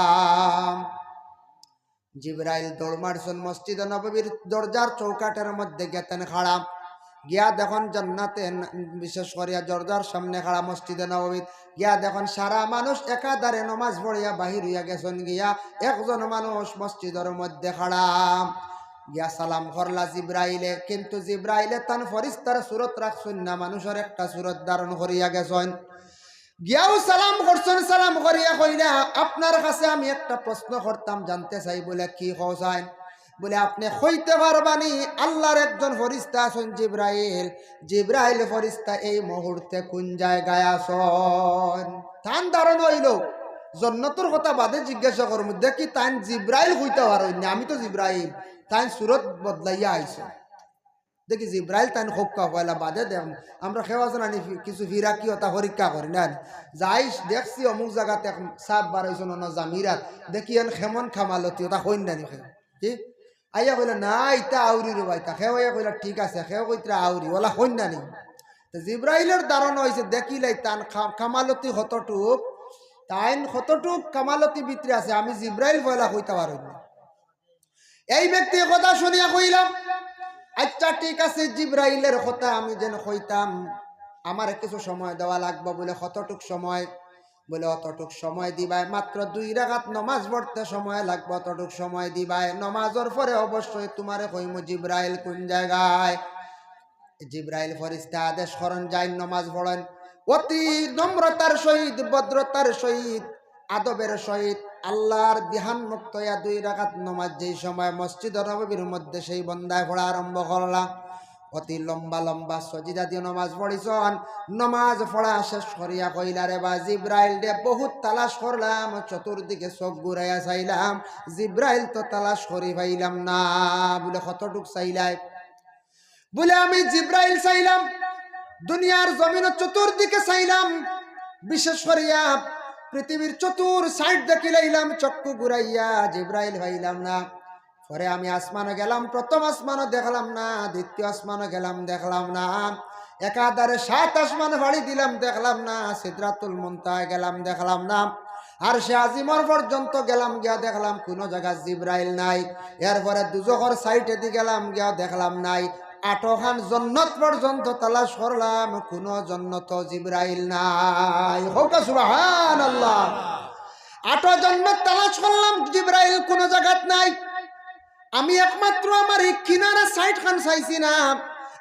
জিব্রাইল দৌড় মারছইন মসজিদে নববীর দরজার চৌকাঠের মধ্যে গিয়া তান খাড়া। গিয়া দেখইন জান্নাতে ন-, বিশেষ করিয়া দরজার সামনে খাড়া মসজিদে নববীত। গিয়া দেখইন সারা মানুষ একাধারে নমাজ পড়িয়া বাহির অইয়া গেছইন গিয়া, একজন মানুষ মসজিদর মধ্যে খাড়া। গিয়া সালাম করলা জিব্রাইলে, কিন্তু জিব্রাইলে তান ফরিস্তার সুরত রাখছইন না, মানুষর একটা সুরত ধারণ করিয়া গেছইন। গিয়াও সালাম করছইন, সালাম করিয়া কইলা, "আপনার কাছে আমি একটা প্রশ্ন করতাম, জানতে চাই।" বলে, "কি কও চাইন?" বলে, "আপনে কইতে পারবানি, আল্লার একজন ফরিস্তা আছইন জিব্রাইল, জিব্রাইল ফরিস্তা এই মুহূর্তে কুন জাগায় আছইন?" তান ধারণা অইলো, জন্নতর কথা বাদে জিজ্ঞাসা করমু, দেখি তাইন জিব্রাইল কইতা পারইন না, আমি তো জিব্রাইল, তাইন সুরত বদলাইয়া আইছইন। দেখি জিব্রাইল তাইন কউক্কা পয়লা বাদে দেখ, আমরা কেউ আছে না নি ফি-, কিছু ফিরাকি অতা পরীক্ষা করি না নি? যাইস দেখছি অমুক জাগাত এক সাব বারইছইন অনো জামিরাত, দেখি এন কেমন কামালতি, অতা কইন না নি কেউ? কি? আইয়া কইলা, "না, ইতা আউরি রে বা ইতা।" কেউ আইয়া কইলা, "ঠিক আছে," কেউ কইতরা আউরি, অলা কইন না নি? তো জিব্রাইলর ধারণা অইছে, দেখিলাই তান কা-, কামালতি কতটুক, তাইন কতটুক কামালতি ভিতরে আছে, আমি জিব্রাইল পয়লা কইতা পারইন না। এই ব্যক্তি কথা শুনিয়া কইলা, "আচ্ছা, ঠিক আছে, জিব্রাইলের কথা আমি যেন কইতাম, আমারে কিছু সময় দেওয়া লাগবো।" বলে, "কতটুক সময়?" বলে, "অতটুক সময় দিবায়, মাত্র দুই রাকাত নমাজ পড়তে সময় লাগবো, অতটুক সময় দিবায়। নমাজর পরে অবশ্যই তুমারে কইমু জিব্রাইল কুন জাগায়।" জিব্রাইল ফেরেশতা আদেশ করইন, যাইন নমাজ পড়ইন। অতি নম্রতার সহিত, ভদ্রতার সহিত, আদবের সহিত আল্লাহর দিহান মুক্ত অইয়া দুই রাকাত নমাজ যেই সময় মসজিদ নববীর মধ্যে সেই বন্দায় পড়া আরম্ভ করলা, অতি লম্বা লম্বা সজিদা দিয়া নমাজ পড়িছইন। নমাজ পড়া শেষ করিয়া কইলা, "রে বা জিব্রাইল রে, বহুত তালাশ করলাম, চতুর্দিকে চোখ ঘুরাইয়া চাইলাম, জিব্রাইল তো তালাশ করি পাইলাম না।" বুলে, "কতটুক চাইলায়?" বুলে, "আমি জিব্রাইল চাইলাম, দুনিয়ার জমিনর চতুর্দিকে চাইলাম, বিশেষ করিয়া পৃথিবীর চতুর সাইড দেখিলাইলাম, চক্ষু ঘুরাইয়া জিব্রাইল পাইলাম না। পরে আমি আসমানো গেলাম, প্রথম আসমানো দেখলাম না, দ্বিতীয় আসমানো গেলাম, দেখলাম না, একাধারে সাত আসমান ফাড়ি দিলাম, দেখলাম না, সিদরাতুল মুনতাহা গেলাম, দেখলাম না, আরশে আজিমর পর্যন্ত গেলাম, গিয়া দেখলাম কুনু জাগাত জিব্রাইল নাই। এরপরে দুজখর সাইডেদি গেলাম, গিয়া দেখলাম নাই। আটখান জন্নত পর্যন্ত তালাশ করলাম, কুনু জন্নতো জিব্রাইল নাই।" কউক্কা সুবহানাল্লাহ। আটো জন্নত তালাশ করলাম, জিব্রাইল কুনু জাগাত নাই। আমি একমাত্র আমার ই কিনারা সাইডখান চাইছি না।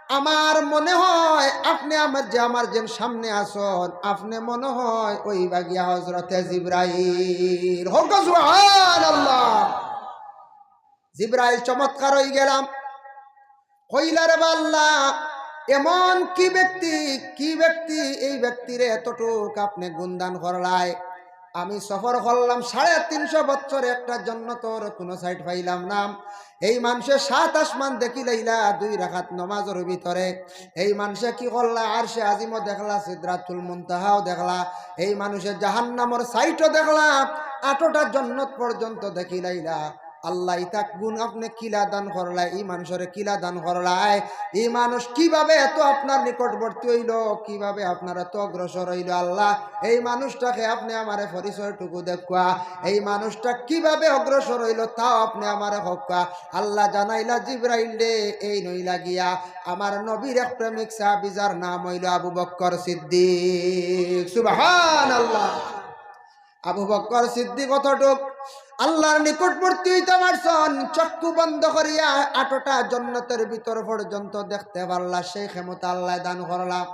আমার মনে হয় আপনে আমার যে, আমার যেন সামনে আছইন, আপনে মনে হয় অইবা গিয়া হজরতে জিব্রাইল। কউক্কা সুবহানাল্লাহ। জিব্রাইল চমৎকার অইগেলাম। কইলা, "রে বা আল্লাহ, এমন কি ব্যক্তি, কি ব্যক্তি, এই ব্যক্তিরে এতটুক আপনে গুণদান করলায়? আমি সফর করলাম সাড়ে তিনশো বছর, একটা জন্নতর কুনু সাইড পাইলাম না। এই মানষে সাত আসমান দেখিলাইলা দুই রাকাত নমাজর ভিতরে। এই মানষে কি করলা? আরশে আজিমও দেখলা, সিদরাতুল মুনতাহাও দেখলা। এই মানষে জাহান্নামর সাইডও দেখলা, আটোটা জন্নত পর্যন্ত দেখিলাইলা। আল্লাহ, ইতা গুণ আপনে কিলা দান করলায়, ই মানষরে কিলা দান করলায়? ই মানুষ কিভাবে এত আপনার নিকটবর্তী অইলো, কিভাবে আপনার এত অগ্রসর অইলো? আল্লাহ, এই মানুষটাকে আপনে আমারে পরিচয়টুকু দেউক্কা, এই মানুষটা কিভাবে অগ্রসর অইলো তাও আপনে আমারে কউক্কা। আল্লাহ জানাইলা, জিব্রাইল রে, এইন অইলা গিয়া আমার নবীর এক প্রেমিক সাহাবী, যার নাম অইলো আবু বক্কর সিদ্দিক। সুবহানাল্লাহ। আবু বক্কর সিদ্দিক অতটুক আল্লাহর নিকটবর্তী অইতা পারছইন, চক্ষু বন্ধ করিয়া আটোটা জন্নতর ভিতর পর্যন্ত দেখতে পারলা, সেই ক্ষমতা আল্লায় দান করলা।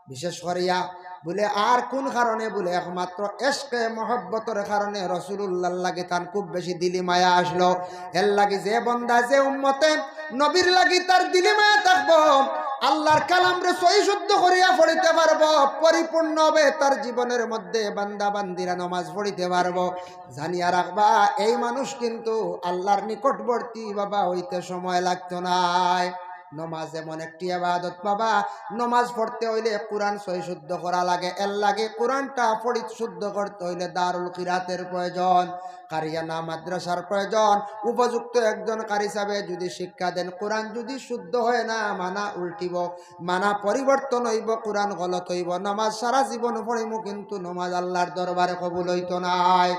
বিশেষ করিয়া বুলে, আর কুন কারণে? বুলে, একমাত্র এশকে মহব্বতর কারণে রসুলুল্লাহর লাগি তান খুব বেশি দিলি মায়া আসলো। এর লাগি যে বন্দা, যে উম্মতে নবীর লাগি তার দিলি মায়া থাকবো, আল্লাহর কালামরে সহি শুদ্ধ করিয়া পড়িতে পারবো, পরিপূর্ণ হবে তার জীবনের মধ্যে বান্দা বান্দিরা নমাজ পড়িতে পারবো। জানিয়া রাখবা, এই মানুষ কিন্তু আল্লাহর নিকটবর্তী বাবা অইতে সময় লাগতো নায়। নমাজ এমন একটি ইবাদত বাবা, নমাজ পড়তে অইলে কোরআন সহি শুদ্ধ করা লাগে। এর লাগি কোরআনটা পড়ি শুদ্ধ করতে অইলে দারুল কিরাতের প্রয়োজন, কারিয়ানা মাদ্রাসার প্রয়োজন, উপযুক্ত একজন কারি সাবে যদি শিক্ষা দেন। কোরআন যদি শুদ্ধ হয় না, মানা উল্টিবো, মানা পরিবর্তন অইবো, কোরআন গলত অইবো। নমাজ সারা জীবন পড়িমু, কিন্তু নমাজ আল্লাহর দরবারে কবুল অইতো নায়।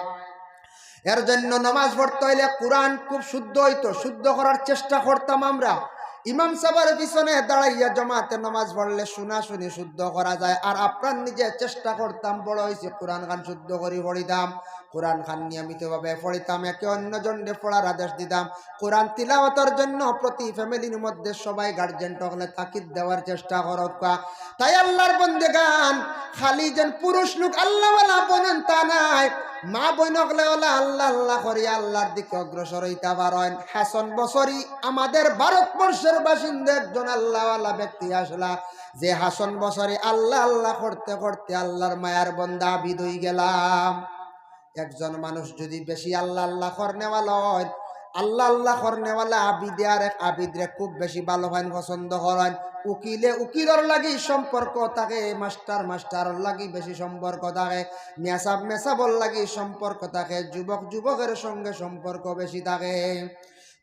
এর জন্য নমাজ পড়তে অইলে কোরআন খুব শুদ্ধ অইতো, শুদ্ধ করার চেষ্টা করতাম আমরা। ইমাম সাবর পিছনে দাঁড়াইয়া জমাতে নমাজ পড়লে শুনা শুনি শুদ্ধ করা যায়। আর আপ্রাণ নিজে চেষ্টা করতাম, বড় অইছি কোরআন খান শুদ্ধ করি পড়িতাম, কোরআন খান নিয়মিতভাবে পড়িতাম, একে অন্য জনরে পড়ার আদেশ দিতাম। কোরআন তিলাওয়াতর জন্য প্রতি ফ্যামিলির মধ্যে সবাই গার্জেন অকলে তাকিদ দেওয়ার চেষ্টা করউক্কা। তাই আল্লাহর বন্দেগান, খালি যেন পুরুষ লোক আল্লাহওয়ালা বনইন তা নায়, মা বইন অকলে অলা আল্লাহ আল্লাহ করি আল্লাহর দিকে অগ্রসর অইতা পারইন। হাসান বসরি আমাদের ভারতবর্ষের বাসিন্দা একজন আল্লাহওয়ালা ব্যক্তি আসলা, যে হাসান বসরি আল্লাহ আল্লাহ করতে করতে আল্লাহর মায়ার বন্দা আবিদ অইগেলাম। একজন মানুষ যদি বেশি আল্লাহ আল্লাহ করনেওয়ালা অইন, আল্লাহ আল্লাহ করনেওয়ালা আবিদে আরেক আবিদরে খুব বেশি ভালো পাইন, পছন্দ করইন। উকিলে উকিলর লাগি সম্পর্ক থাকে, মাস্টার মাস্টারর লাগি বেশি সম্পর্ক থাকে, মেসাব মেসাবর লাগি সম্পর্ক থাকে, যুবক যুবকের সঙ্গে সম্পর্ক বেশি থাকে।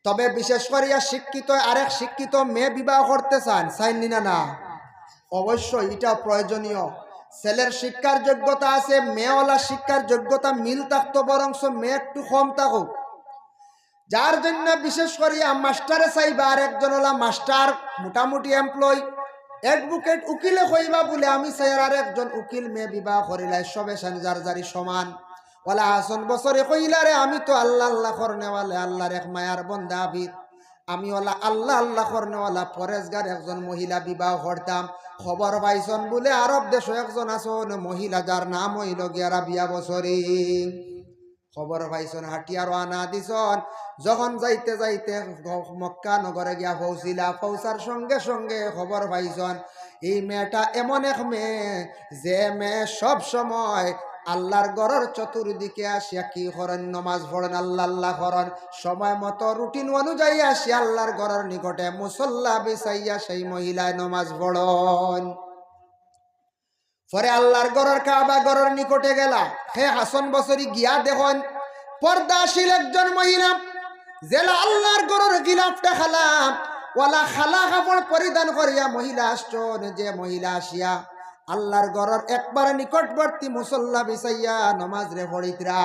তবে বিশেষ করিয়া শিক্ষিত আরেক শিক্ষিত মেয়ে বিবাহ করতে চাইন, চাইন নি না? না, অবশ্যই এটা প্রয়োজনীয়। ছেলের শিক্ষার যোগ্যতা আছে, মেয়েওয়ালার শিক্ষার যোগ্যতা মিল থাকতো, বরঞ্চ মেয়ে একটু কম থাকুক। যার জন্য বিশেষ করিয়া মাস্টারে চাইবা, আর একজন অলা মাস্টার, মোটামুটি এমপ্লয়, অ্যাডভোকেট, উকিলে কইবা বুলে, "আমি চাইয়ার আর একজন উকিল মেয়ে বিবাহ করিলাই, সবে সেন যার যারি সমান।" অলা হাসান বসরি কইলা, "রে, আমি তো আল্লাহ আল্লাহ করনেওয়ালা, আল্লাহর এক মায়ার বন্দা আবিদ।" আমি ওলা আল্লাহ আল্লাহ করনেওয়ালা পরেজগার একজন মহিলা বিবাহ করতাম। খবর পাইছন বুলে আরব দেশো একজন আছন মহিলা, যার নাম অইলো গিয়া রাবিয়া বসরি। খবর পাইছন, হাটিয়া রওয়ানা দিছন। যখন যাইতে যাইতে গ-, মক্কা নগরে গিয়া পৌঁছিলা, পৌঁছার সঙ্গে সঙ্গে খবর পাইছন, এই মেয়েটা এমন এক মেয়ে, যে মেয়ে সব সময় আল্লাহর ঘরর চতুর্দিকে আসিয়া কি করইন? নমাজ পড়ইন, আল্লাহ আল্লাহ করইন। সময় মতো রুটিন অনুযায়ী আসিয়া আল্লাহর ঘরর নিকটে মুসল্লা বিছাইয়া সেই মহিলায় নমাজ পড়ইন। পরে আল্লাহর ঘরর কাবা ঘরর নিকটে গেলা। হে হাসান বসরি গিয়া দেখইন, পর্দাশীল একজন মহিলা, যেলা আল্লাহর ঘরর গিলাফটা খালা, ওলা খালা কাপড় পরিধান করিয়া মহিলা আসছন। যে মহিলা আসিয়া আল্লাহর ঘরর একবারে নিকটবর্তী মুসল্লা বিছাইয়া নমাজরে পড়িত্রা।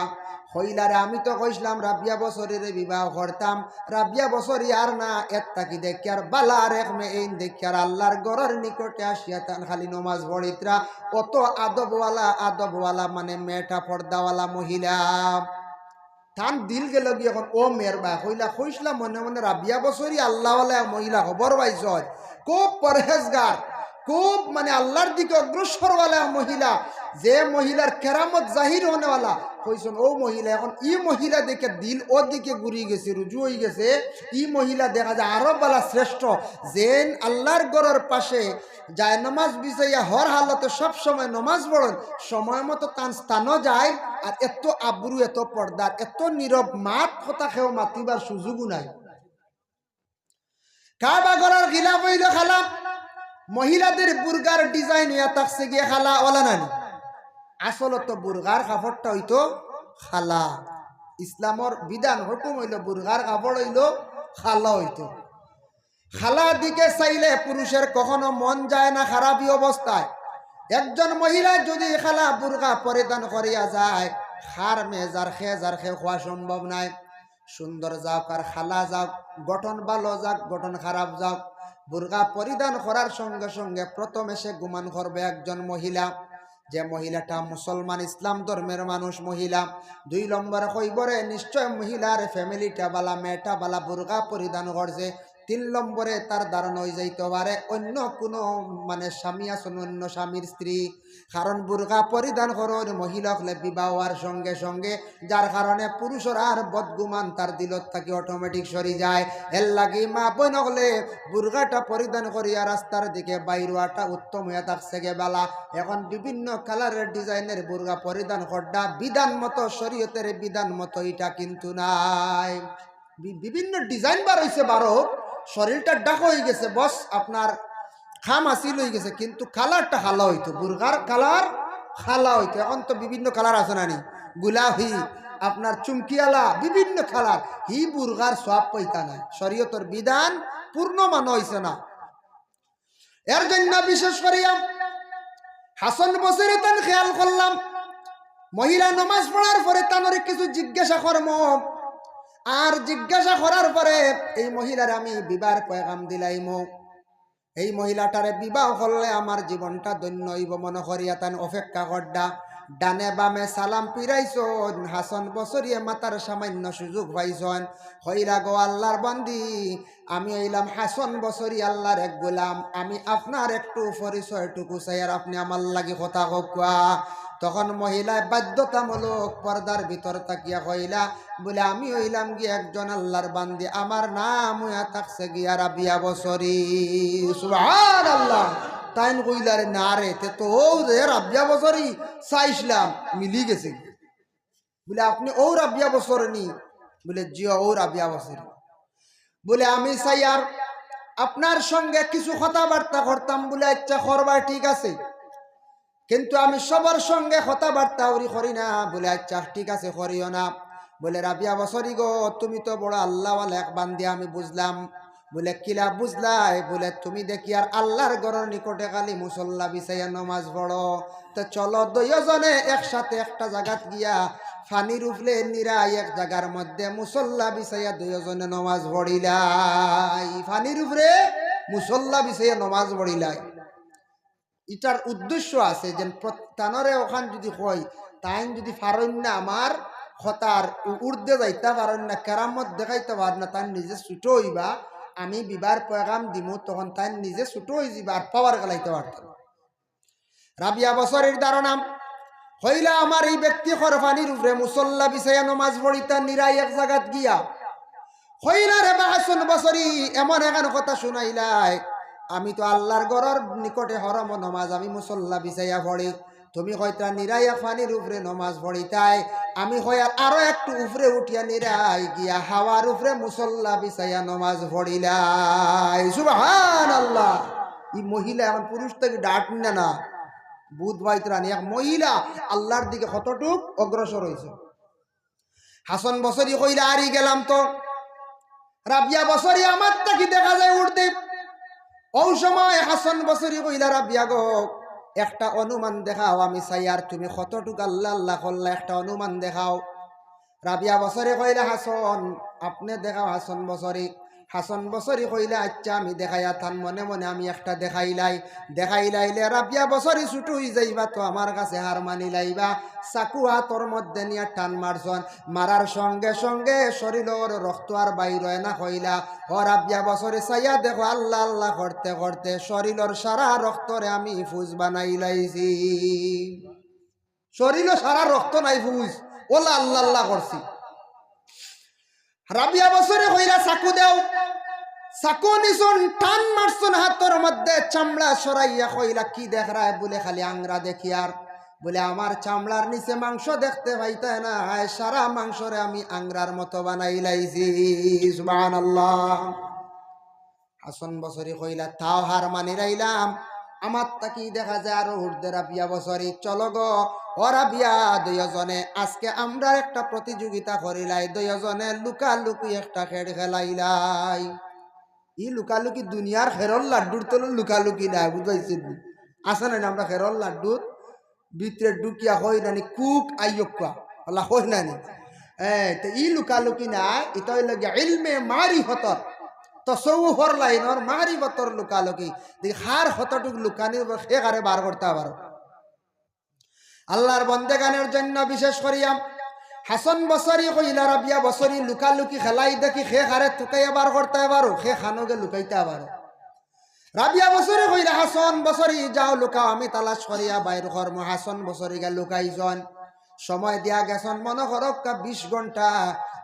কইলারে, আমি তো কইছলাম রাবিয়া বসরিরে বিবাহ করতাম, রাবিয়া বসরি আর না, এর থাকি দেখিয়ার বালা আর এক মেয়ে, এইন দেখিয়ার আল্লাহর ঘরর নিকটে আসিয়া তান খালি নমাজ পড়িত্রা। অত আদবওয়ালা, আদবওয়ালা মানে মেয়েটা পর্দাওয়ালা মহিলা। তান দিল গেলো গি অখন অউ মেয়ের বায়। কইলা, কইছলাম মনে মনে রাবিয়া বসরি আল্লাহওয়ালা এক মহিলা, খবর পাইছইন, খুব পরহেজগার, খুব মানে আল্লাহর দিকে অগ্রসরওয়ালা এক মহিলা, যে মহিলার কেরামত জাহির অনেওয়ালা। কইছন অউ মহিলা, অখন ই মহিলা দেখে দিল অউ দিকে ঘুরি গেছে, রুজু অইগেছে। ই মহিলা দেখা যায় আরো বালা শ্রেষ্ঠ, যেইন আল্লাহর ঘরর পাশে জায়নামাজ বিছাইয়া হর হালতে সব সময় নমাজ পড়ইন, সময় মতো তান স্থানো যাইন। আর এত আব্রু, এত পর্দার, এত নীরব, মাত কথা কেউ মাতিবার সুযোগও নাই। কাবা ঘরর গিলাফ অইলো খালা, মহিলাদের বুরগার design অইয়া থাকছে গিয়া খালা, ওলা নানি। আসলে তো বুরগার কাপড়টা অইতো খালা। ইসলামর বিধান হুকুম অইলো বুরগার কাপড় অইলো খালা অইতো। খালা দিকে চাইলে পুরুষের কখনো মন যায় না খারাপি অবস্থায়। একজন মহিলা যদি খালা বুরকা পরিধান করিয়া যায়, কার মেজার খেজার খে হওয়া সম্ভব নায়। সুন্দর যাউক আর খালা যাউক, গঠন ভালো যাউক, গঠন খারাপ যাউক, বুরকা পরিধান করার সঙ্গে সঙ্গে প্রথমে সে গুমান করবে একজন মহিলা, যে মহিলাটা মুসলমান ইসলাম ধর্মের মানুষ মহিলা। দুই নম্বরে কইবরে নিশ্চয় মহিলার ফ্যামিলিটা বালা, মেয়েটা বালা, বুরকা পরিধান করছে। তিন নম্বরে তার ধারণা অই যাইতো পারে অন্য কুনু মানে স্বামী আছন, অন্য স্বামীর স্ত্রী। কারণ বুরকা পরিধান করইন মহিলা অকলে বিবাহ অওয়ার সঙ্গে সঙ্গে, যার কারণে পুরুষর আর বদগুমান তার দিলত থাকি automatic সরি যায়। এর লাগি মা বইন অকলে বুরকাটা পরিধান করিয়া রাস্তার দিকে বাইর অওয়াটা উত্তম অইয়া থাকছে গে বালা। অখন বিভিন্ন কালারের ডিজাইনের বুরকা পরিধান কররা বিধান মতো, শরীয়তের বিধান মতো ইটা কিন্তু নায়। বি-, বিভিন্ন design বার অইছে বারো, শরীরটা ঢাকা অইগেছে, বস আপনার খাম হাসিল অইগেছে, কিন্তু কালারটা খালা অইতো, বুরকার কালার খালা অইতো। অখন তো বিভিন্ন কালার আছে নানি, গোলাপি, আপনার চুমকিআলা, বিভিন্ন কালার। হি বুরকার সওয়াব পাইতা নায়, শরীয়তর বিধান পূর্ণ মানা অইছে না। এর জন্য বিশেষ করিয়া হাসান বসরি তান খেয়াল করলাম, মহিলা নমাজ পড়ার পরে তানরে কিছু জিজ্ঞাসা করমু, আর জিজ্ঞাসা করার পরে এই মহিলার আমি বিবাহর পয়গাম দিলাইমু। এই মহিলাটারে বিবাহ করলে আমার জীবনটা ধন্য অইবো মনো করিয়া তান অপেক্ষা কররা। ডানে বামে সালাম ফিরাইছন, হাসান বসরিয়ে মাতার সামান্য সুযোগ পাইছন। কইলা, গো আল্লাহর বান্দি, আমি অইলাম হাসান বসরি, আল্লাহর এক গোলাম। আমি আপনার একটু পরিচয়টুকু চাইয়ার, আপনে আমার লাগি কথা কউক্কা। তখন মহিলায় বাধ্যতামূলক পর্দার ভিতর থাকিয়া কইলা, বুলে, আমি অইলাম গি একজন আল্লাহর বান্দি, আমার নাম অইয়া থাকছে গিয়া রাবিয়া বসরি। সুবহানাল্লাহ। তাইন কইলা, রে না রে, তে তো অউ যে রাবিয়া বসরি চাইছলাম, মিলি গেছে গি। বুলে, আপনে অউ রাবিয়া বসরি নি? বুলে, জি অউ, অউ রাবিয়া বসরি। বুলে, আমি চাইয়ার আপনার সঙ্গে কিছু কথাবার্তা করতাম। বুলে, আচ্ছা, করবা, ঠিক আছে, কিন্তু আমি সবর সঙ্গে কথাবার্তা অউরি করি না। বুলে, আচ্ছা, ঠিক আছে, করিও না। বুলে, রাবিয়া বসরি গো, তুমি তো বড় আল্লাহওয়ালা এক বান্দি, আমি বুঝলাম। বুলে, কিলা বুঝলায়? বুলে, তুমি দেখিয়ার আল্লাহর ঘরর নিকটে খালি মুসল্লা বিছাইয়া নমাজ পড়ো। তে চলো দুইওজনে একসাথে একটা জাগাত গিয়া পানির উপরে নিরাই এক জাগার মধ্যে মুসল্লা বিছাইয়া দুইওজনে নমাজ পড়িলাই। পানির উপরে মুসল্লা বিছাইয়া নমাজ পড়িলাই। ইটার উদ্দেশ্য আছে যেন প্রত-, তানরে অখান যদি কই, তাইন যদি পারইন না আমার খতার উ-, ঊর্ধ্বে যাইতা পারইন না, কেরামত দেখাইতা পারইন না, তাইন নিজে ছুটো অইবা। আমি বিবার পয়গাম দিমু, তখন তাইন নিজে ছুটো অইযিবা, আর পাওয়ার গেলাইতা পারতা না। রাবিয়া বসরির ধারণা, কইলা, আমার ই ব্যক্তি খর পানির উপরে মুসল্লা বিছাইয়া নমাজ পড়িতা নিরাই এক জাগাত গিয়া। কইলা, রে বা হাসান বসরি, এমন এখান কথা শুনাইলায়, আমি তো আল্লার ঘরর নিকটে হরমো নমাজ আমি মুসল্লা বিছাইয়া পড়ি, তুমি কইতরা নিরাই এক পানির উপরে নমাজ পড়িতায়, আমি কইয়ার আরো একটু উপরে উঠিয়া নিরাই গিয়া হাওয়ার উপরে মুসল্লা বিছাইয়া নমাজ পড়িলাই। সুবহানাল্লাহ। ই মহিলা এখন পুরুষ থাকি ডাট না, না। বুধ বাইতরানি এক মহিলা আল্লার দিকে কতটুক অগ্রসর অইছে। হাসান বসরি কইলা, আরি গেলাম তো। রাবিয়া বসরি আমার থাকি দেখা যায় ঊর্ধ্বে। অউ সময় হাসান বসরি কইলা, রাবিয়া গো, একটা অনুমান দেখাও, আমি চাইয়ার তুমি কতটুক আল্লা আল্লা করলা, একটা অনুমান দেখাও। রাবিয়া বসরি কইলা, হাসান, আপনে দেখাও হাসান বসরি। হাসান বসরি কইলা, আইচ্ছা, আমি দেখাইয়া থান, মনে মনে আমি একটা দেখাইলাই। দেখাইলাইলে রাবিয়া বসরি ছুটো অইযাইবা তো আমার কাছে হার মানিলাইবা। চাকু আতর মধ্যে নিয়া টান মারছন, মারার সঙ্গে সঙ্গে শরীলর রক্ত আর বাইর অয় না কইলা। ও রাবিয়া বসরি চাইয়া দেখো, আল্লা আল্লা করতে করতে শরীলর সারা রক্তরে আমি ফুজ বানাইলাইছি। শরীলো সারা রক্ত নাই ফুজ, অলা আল্লা আল্লা করছি। রাবিয়া বসরি কইলা, চাকু দেও। চাকু নিছন, টান মারছন আতর মধ্যে, চামড়া সরাইয়া কইলা, কি দেখরায়? বুলে, খালি আংরা দেখিয়ার। বুলে, আমার চামড়ার নিচে মাংস দেখতে পাইতায় না, হায়, সারা মাংসরে আমি আংরার মতো বানাইলাইছি। সুবহানাল্লাহ। হাসান বসরি কইলা, তাও হার মানিলাইলাম, আমার থাকি দেখা যায় আরো ঊর্ধ্বে রাবিয়া বসরি। চলো গো, ও রাবিয়া, দুইওজনে আজকে আমরার একটা প্রতিযোগিতা করিলাই, দুইওজনে লুকালুকি একটা খেড় খেলাইলাই। ই লুকালুকি দুনিয়ার খেরর লাড্ডুর তলর লুকালুকি না, বুঝাইছি? আছে না, আমরা খেরর লাড্ডুর ভিতরে ঢুকিয়া কই নানি কুক আইয়ক্কা, আল্লাহ কই নানি। এ, তো ই লুকালুকি না, ইটা অইল গিয়া ইলমে মারিফতর, তসৌফর লাইনর মারিফতর লুকালুকি। দেখি কার কতটুক লুকানি, কে কারে বার করতা পারো। আল্লার বন্দেগানর জন্য বিশেষ করিয়া হাসান বসরি কইলা, রাবিয়া বসরি, লুকালুকি খেলাই দেখি কে কারে তুকাইয়া বার করতা পারো, কে কানোগে লুকাইতা পারো। রাবিয়া বসরি কইলা, হাসান বসরি, যাও লুকাও, আমি তালাশ করিয়া বাইর করমু। হাসান বসরি গিয়া লুকাইছন, সময় দিয়া গেছন, মনো করউক্কা বিশ ঘন্টা।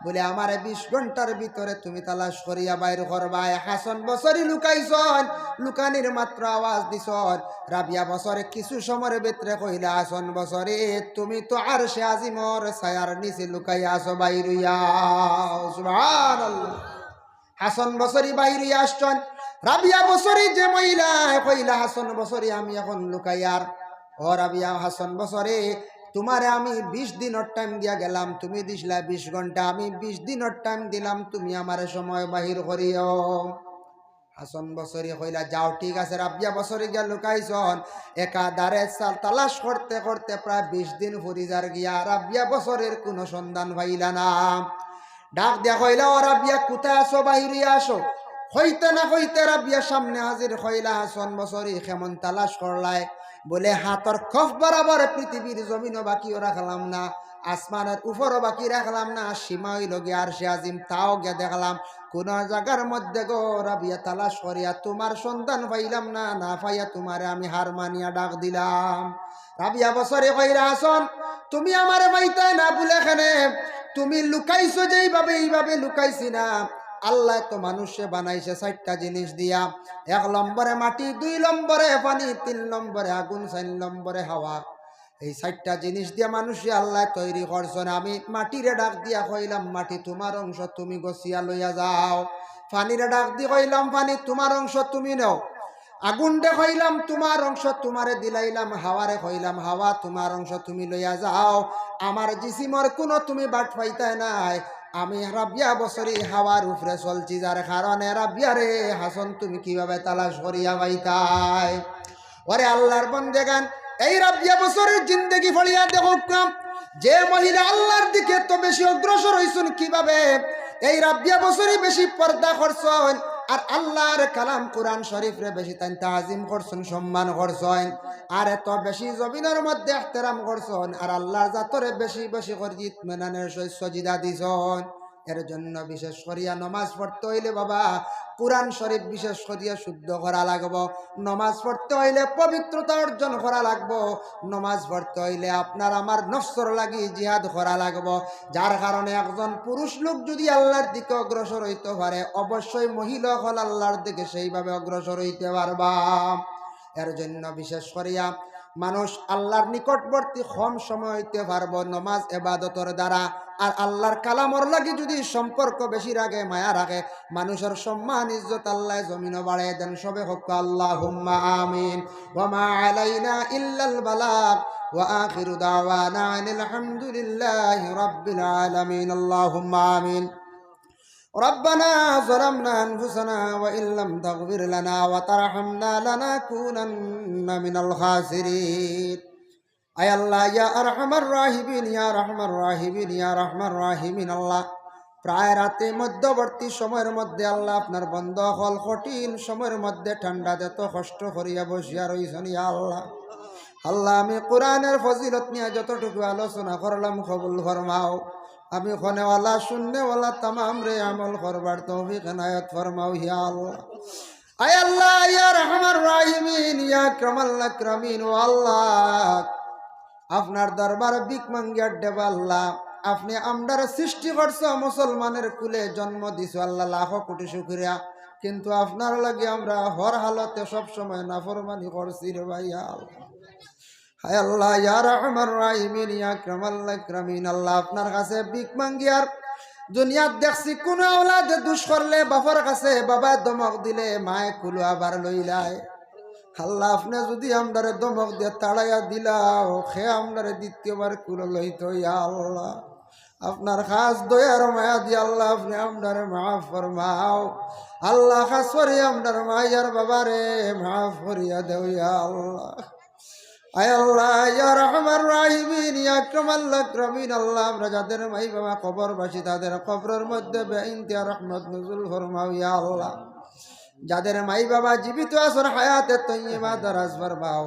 বুলে, আমারে বিশ ঘন্টার ভিতরে তুমি তালাশ করিয়া বাইর করবায়। হাসান বসরি লুকাইছন, লুকানির মাত্র আওয়াজ দিছন। রাবিয়া বসরি কিছু সময়র ভিতরে কইলা, হাসান বসরি, তুমি তো আরশে আজিমর ছায়ার নিচে লুকাইয়া আছো, বাইর অইয়া আও। সুবহানাল্লাহ। হাসান বসরি বাইর অইয়া আসছন। রাবিয়া বসরি যে মহিলা, কইলা, হাসান বসরি, আমি এখন লুকাইয়ার। ও রাবিয়া, হাসান বসরি, তুমারে আমি বিশ দিনর টাইম দিয়া গেলাম, তুমি দিছলায় বিশ ঘন্টা, আমি বিশ দিনর টাইম দিলাম, তুমি আমারে সময় বাইর করিও। হাসান বসরি কইলা, যাও, ঠিক আছে। রাবিয়া বসরি গিয়া লুকাইছন। একাধারে সা-, তালাশ করতে করতে প্রায় বিশ দিন ফুরি যার গিয়া, রাবিয়া বসরির কুনু সন্ধান পাইলা না। ডাক দিয়া কইলা, ও রাবিয়া, কুথায় আছো? বাইর অইয়া আসো। কইতে না কইতে রাবিয়া সামনে হাজির। কইলা, হাসান বসরি, কেমন তালাশ করলায়? বুলে, হাতর কফ বরাবর পৃথিবীর জমিনও বাকিও রাখলাম না, আসমানর উপরও বাকি রাখলাম না, সীমা অইল গিয়া আরশে আজিম, তাও গিয়া দেখলাম কুনু জাগার মধ্যে গো রাবিয়া তালাশ করিয়া তুমার সন্ধান পাইলাম না, না পাইয়া তুমারে আমি হার মানিয়া ডাক দিলাম। রাবিয়া বসরি কইরা, হাসান, তুমি আমারে পাইতায় না বুলে কেনে? তুমি লুকাইছো যেইভাবে, এইভাবে লুকাইছি না। আল্লায় তো মানুষরে বানাইছে চাইরটা জিনিস দিয়া, এক নম্বরে মাটি, দুই নম্বরে পানি, তিন নম্বরে আগুন, চাইর নম্বরে হাওয়া। এই চাইরটা জিনিস দিয়া মানুষরে আল্লায় তৈরি করছন। আমি মাটিরে ডাক দিয়া কইলাম, মাটি তুমার অংশ, তুমি গছিয়া লইয়া যাও। পানিরে ডাক দি কইলাম, পানি তুমার অংশ, তুমি নেও। আগুনরে কইলাম, তুমার অংশ তুমারে দিলাইলাম। হাওয়ারে কইলাম, হাওয়া তুমার অংশ, তুমি লইয়া যাও। আমার জিসিমর কুনু তুমি বাট পাইতায় নায়। আমি রাবিয়া বসরি হাওয়ার উপরে চলছি, যার কারণে রাবিয়ারে হাসান তুমি কিভাবে তালাশ করিয়া পাইতায়? ওরে আল্লার বন্দেগান, এই রাবিয়া বসরির জিন্দেগি পড়িয়া দেখউক্কা, যে মহিলা আল্লার দিকে এত বেশি অগ্রসর অইছন কিভাবে? এই রাবিয়া বসরি বেশি পর্দা করছন, আর আল্লাহর কালাম কোরআন শরীফরে বেশি তাইন তাজিম করছইন, সম্মান করছইন, আর এত বেশি জমিনর মধ্যে এহতেরাম করছইন, আর আল্লাহর জাতরে বেশি বেশি করি ইতমিনানের সহিত সজিদা দিছইন। এর জন্য বিশেষ করিয়া নমাজ পড়তে অইলে বাবা, কোরআন শরীফ বিশেষ করিয়া শুদ্ধ করা লাগবো। নমাজ পড়তে অইলে পবিত্রতা অর্জন করা লাগবো। নমাজ পড়তে অইলে আপনার আমার নফসর লাগি জিহাদ করা লাগবো। যার কারণে একজন পুরুষ লোক যদি আল্লাহর দিকে অগ্রসর অইতে পারে, অবশ্যই মহিলা অকল আল্লাহর দিকে সেইভাবে অগ্রসর অইতে পারবা। এর জন্য বিশেষ করিয়া মানুষ আল্লাহর নিকটবর্তী কম সময় অইতে পারবো নমাজ এবাদতর দ্বারা। আর আল্লাহর কালামর লাগি যদি সম্পর্ক বেশি রাখে, মায়া রাখে, মানুষর সম্মান ইজ্জত আল্লায় জমিনো বাড়াই দেন। সবে কউক্কা আল্লাহুম্মা আমিন। ওয়া মা আলাইনা ইল্লাল বালাগ। ওয়া আখিরু দাওয়ানা আনিল হামদুলিল্লাহি রাব্বিল আলামিন। আল্লাহুম্মা আমিন। ربنا ظلمنا أنفسنا وإن لم تغفر لنا وترحمنا لنكونن من الخاسرين. আয় আল্লাহ, ইয়া আরহামার রাহিমিন, ইয়া আরহামার রাহিমিন, ইয়া আরহামার রাহিমিন, আল্লাহ, প্রায় রাতে মধ্যবর্তী সময়র মধ্যে আল্লাহ, আপনার বন্দা অকল কঠিন সময়র মধ্যে ঠান্ডাত এত কষ্ট করিয়া বসিয়া রইছইন, ইয়া আল্লাহ। আল্লাহ, আমি কোরআনের ফজিলত নিয়া যতটুকু আলোচনা করলাম কবুল ফরমাও। আমি কনেওয়ালা, শুননেওয়ালা তামামরে আমল করবার তৌফিক এনায়েত ফরমাও, ইয়া আল্লাহ। আয় আল্লাহ, ইয়া আরহামার রাহিমিন, ইয়া আকরামাল আকরামিন, ও আল্লাহ, আপনার দরবারে ভিক মাঙ্গিয়ার দেবা আল্লাহ, আপনে আমরারে সৃষ্টি করছো, মুসলমানের কুলে জন্ম দিছো আল্লাহ, লাখো কোটি শুকরিয়া। কিন্তু আপনার লাগি আমরা হর হালতে সব সময় নাফরমানি করছি রে ভাই আল্লাহ। হায় আল্লাহ, ইয়া আরহামার রাহিমিন, ইয়া আকরামাল আকরামিন, আল্লাহ, আপনার কাছে ভিক মাঙ্গিয়ার। দুনিয়াত দেখছি কুনু আওলাদে দুষ করলে বাপর কাছে, বাবায় ধমক দিলে মায়ে কুলো আবার লইলায়। আল্লাহ, আপনে যুদি আমরারে ধমক দিয়া তাড়াইয়া দিলাও, কে আমরারে দ্বিতীয়বার কুলো লইতো, ইয়া আল্লাহ। আপনার খাস দয়ার মায়া দিয়া আল্লাহ, আপনে আমরারে মাফ ফরমাও। আল্লাহ, খাস করি আমরার মায়ার বাবারে মাফ করিয়া দেও, ইয়া আল্লাহ। আয় আল্লাহ, ইয়া আরহামার রাহিমিন, ইয়া আকরামাল আকরামিন, আল্লাহ, আমরা যাদের মাই বাবা কবরবাসী, তাদের কবরর মধ্যে বেইন্তেহা রহমত নজুল ফরমাও, ইয়া আল্লাহ। যাদের মাই বাবা জীবিত আছইন, হায়াতে তৈয়বা দারাজ ফরমাও।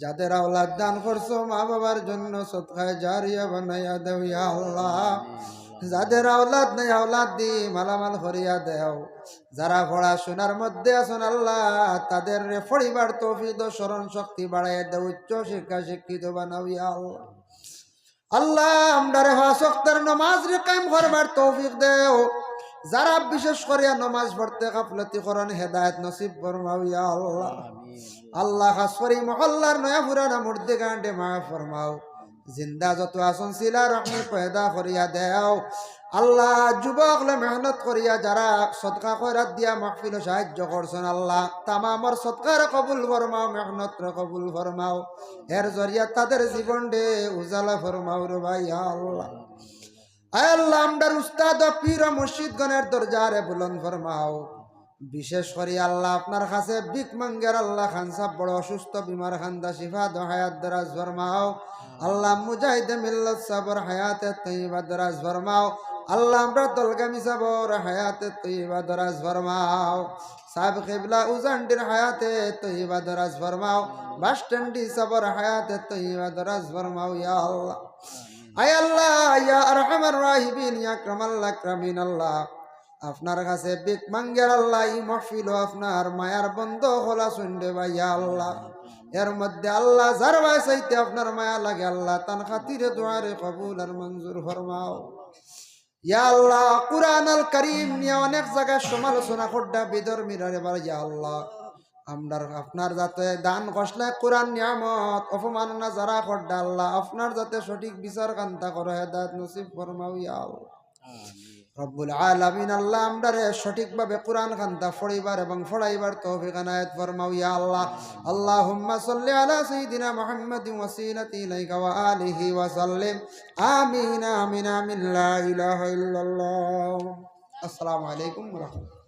যাদের আওলাদ দান করছো, মা বাবার জন্য সদকায়ে জারিয়া বানাইয়া দেও, ইয়া আল্লাহ। যাদের আওলাদ নাই, আওলাদ দি মালামাল করিয়া দেও। যারা পড়াশোনার মধ্যে আছইন আল্লাহ, তাদের পড়িবার তৌফিক দেও, স্মরণ শক্তি বাড়াইয়া দেও, উচ্চ শিক্ষা শিক্ষিত বানাও, ইয়া আল্লাহ। আল্লাহ, আমরারে পাঁচ ওয়াক্তর নমাজ রে কায়েম করবার তৌফিক দেও। যারা বিশেষ করিয়া নমাজ পড়তে গাফলতি করইন, হেদায়েত নসিব ফরমাও, ইয়া আল্লাহ। আল্লাহ, খাস করি মহল্লার নয়া পুরানা মুর্দেগানরে মাফ ফরমাও। জিন্দা যত আছইন সিলা রহমি পয়দা করিয়া দেও। আল্লাহ, যুবক অকলে মেহনত করিয়া যারা সদকা খয়রাত দিয়া মাহফিলো সাহায্য করছইন, আল্লাহ, তামামর সদকারে কবুল ফরমাও, মেহনতরে কবুল ফরমাও। এর জরিয়া তাদের জীবনরে উজালা ফরমাও রে ভাই, ইয়া আল্লাহ। আয় আল্লাহ, আমরার উস্তাদ ও পীর ও মুর্শিদগণের দরজারে বুলন্দ ফরমাও। বিশেষ করি আল্লাহ, আপনার কাছে ভিক মাঙ্গিয়ার আল্লাহ, খান সাব বড় অসুস্থ, বিমার খান্দা, শিফা দেও, হায়াত দারাজ ফরমাও। আল্লাহ, মুজাহিদে মিল্লত সাবর হায়াতে তৈয়বা দারাজ ফরমাও। আল্লাহ, আমরার দলগামী সাবর হায়াতে তৈয়বা দারাজ ফরমাও। সাব কিবলা উজানডির হায়াতে তৈয়বা দারাজ ফরমাও। বাসস্ট্যান্ডি সাবর হায়াতে তৈয়বা দারাজ ফরমাও, ইয়া আল্লাহ। আয় আল্লাহ, ইয়া আরহামার রাহিমিন, ইয়া আকরামাল আকরামিন, আল্লাহ, আপনার কাছে ভিক মাঙ্গিয়ার আল্লাহ, ই মাহফিলো আপনার মায়ার বন্দা অকল আছইন রে ভাই, ইয়া আল্লাহ। এর মধ্যে আল্লাহ, যার বায় চাইতে আপনার মায়া লাগে আল্লাহ, তান খাতিরে দোয়ারে কবুল আর মঞ্জুর ফরমাও। ইয়া আল্লাহ, কুরআনুল কারীম নিয়া অনেক জাগাত সমালোচনা কররা বিধর্মীরা রে ভাই, ইয়া আল্লাহ। আমরার আপনার জাতে দান করছলা কুরআন নিয়ামত, অপমাননা যারা কররা আল্লাহ, আপনার জাতে সঠিক বিচার খান্তা করো, হেদায়েত নসিব ফরমাও ইয়া আল্লাহ। রব্বুল আলামিন আল্লাহ, আমরারে সঠিকভাবে কুরআন খান্তা পড়িবার এবং পড়াইবার তৌফিক এনায়েত ফরমাও ইয়া আল্লাহ। আল্লাহুম্মা সাল্লি আলা সাইয়্যিদিনা মুহাম্মাদিন ওয়াসিলাতি ইলাইকা ওয়া আলিহি ওয়া সাল্লিম। আমিন, আমিন, আমিন। লা ইলাহা ইল্লাল্লাহ। আসসালামু আলাইকুম ওয়া রাহমাতুল্লাহ।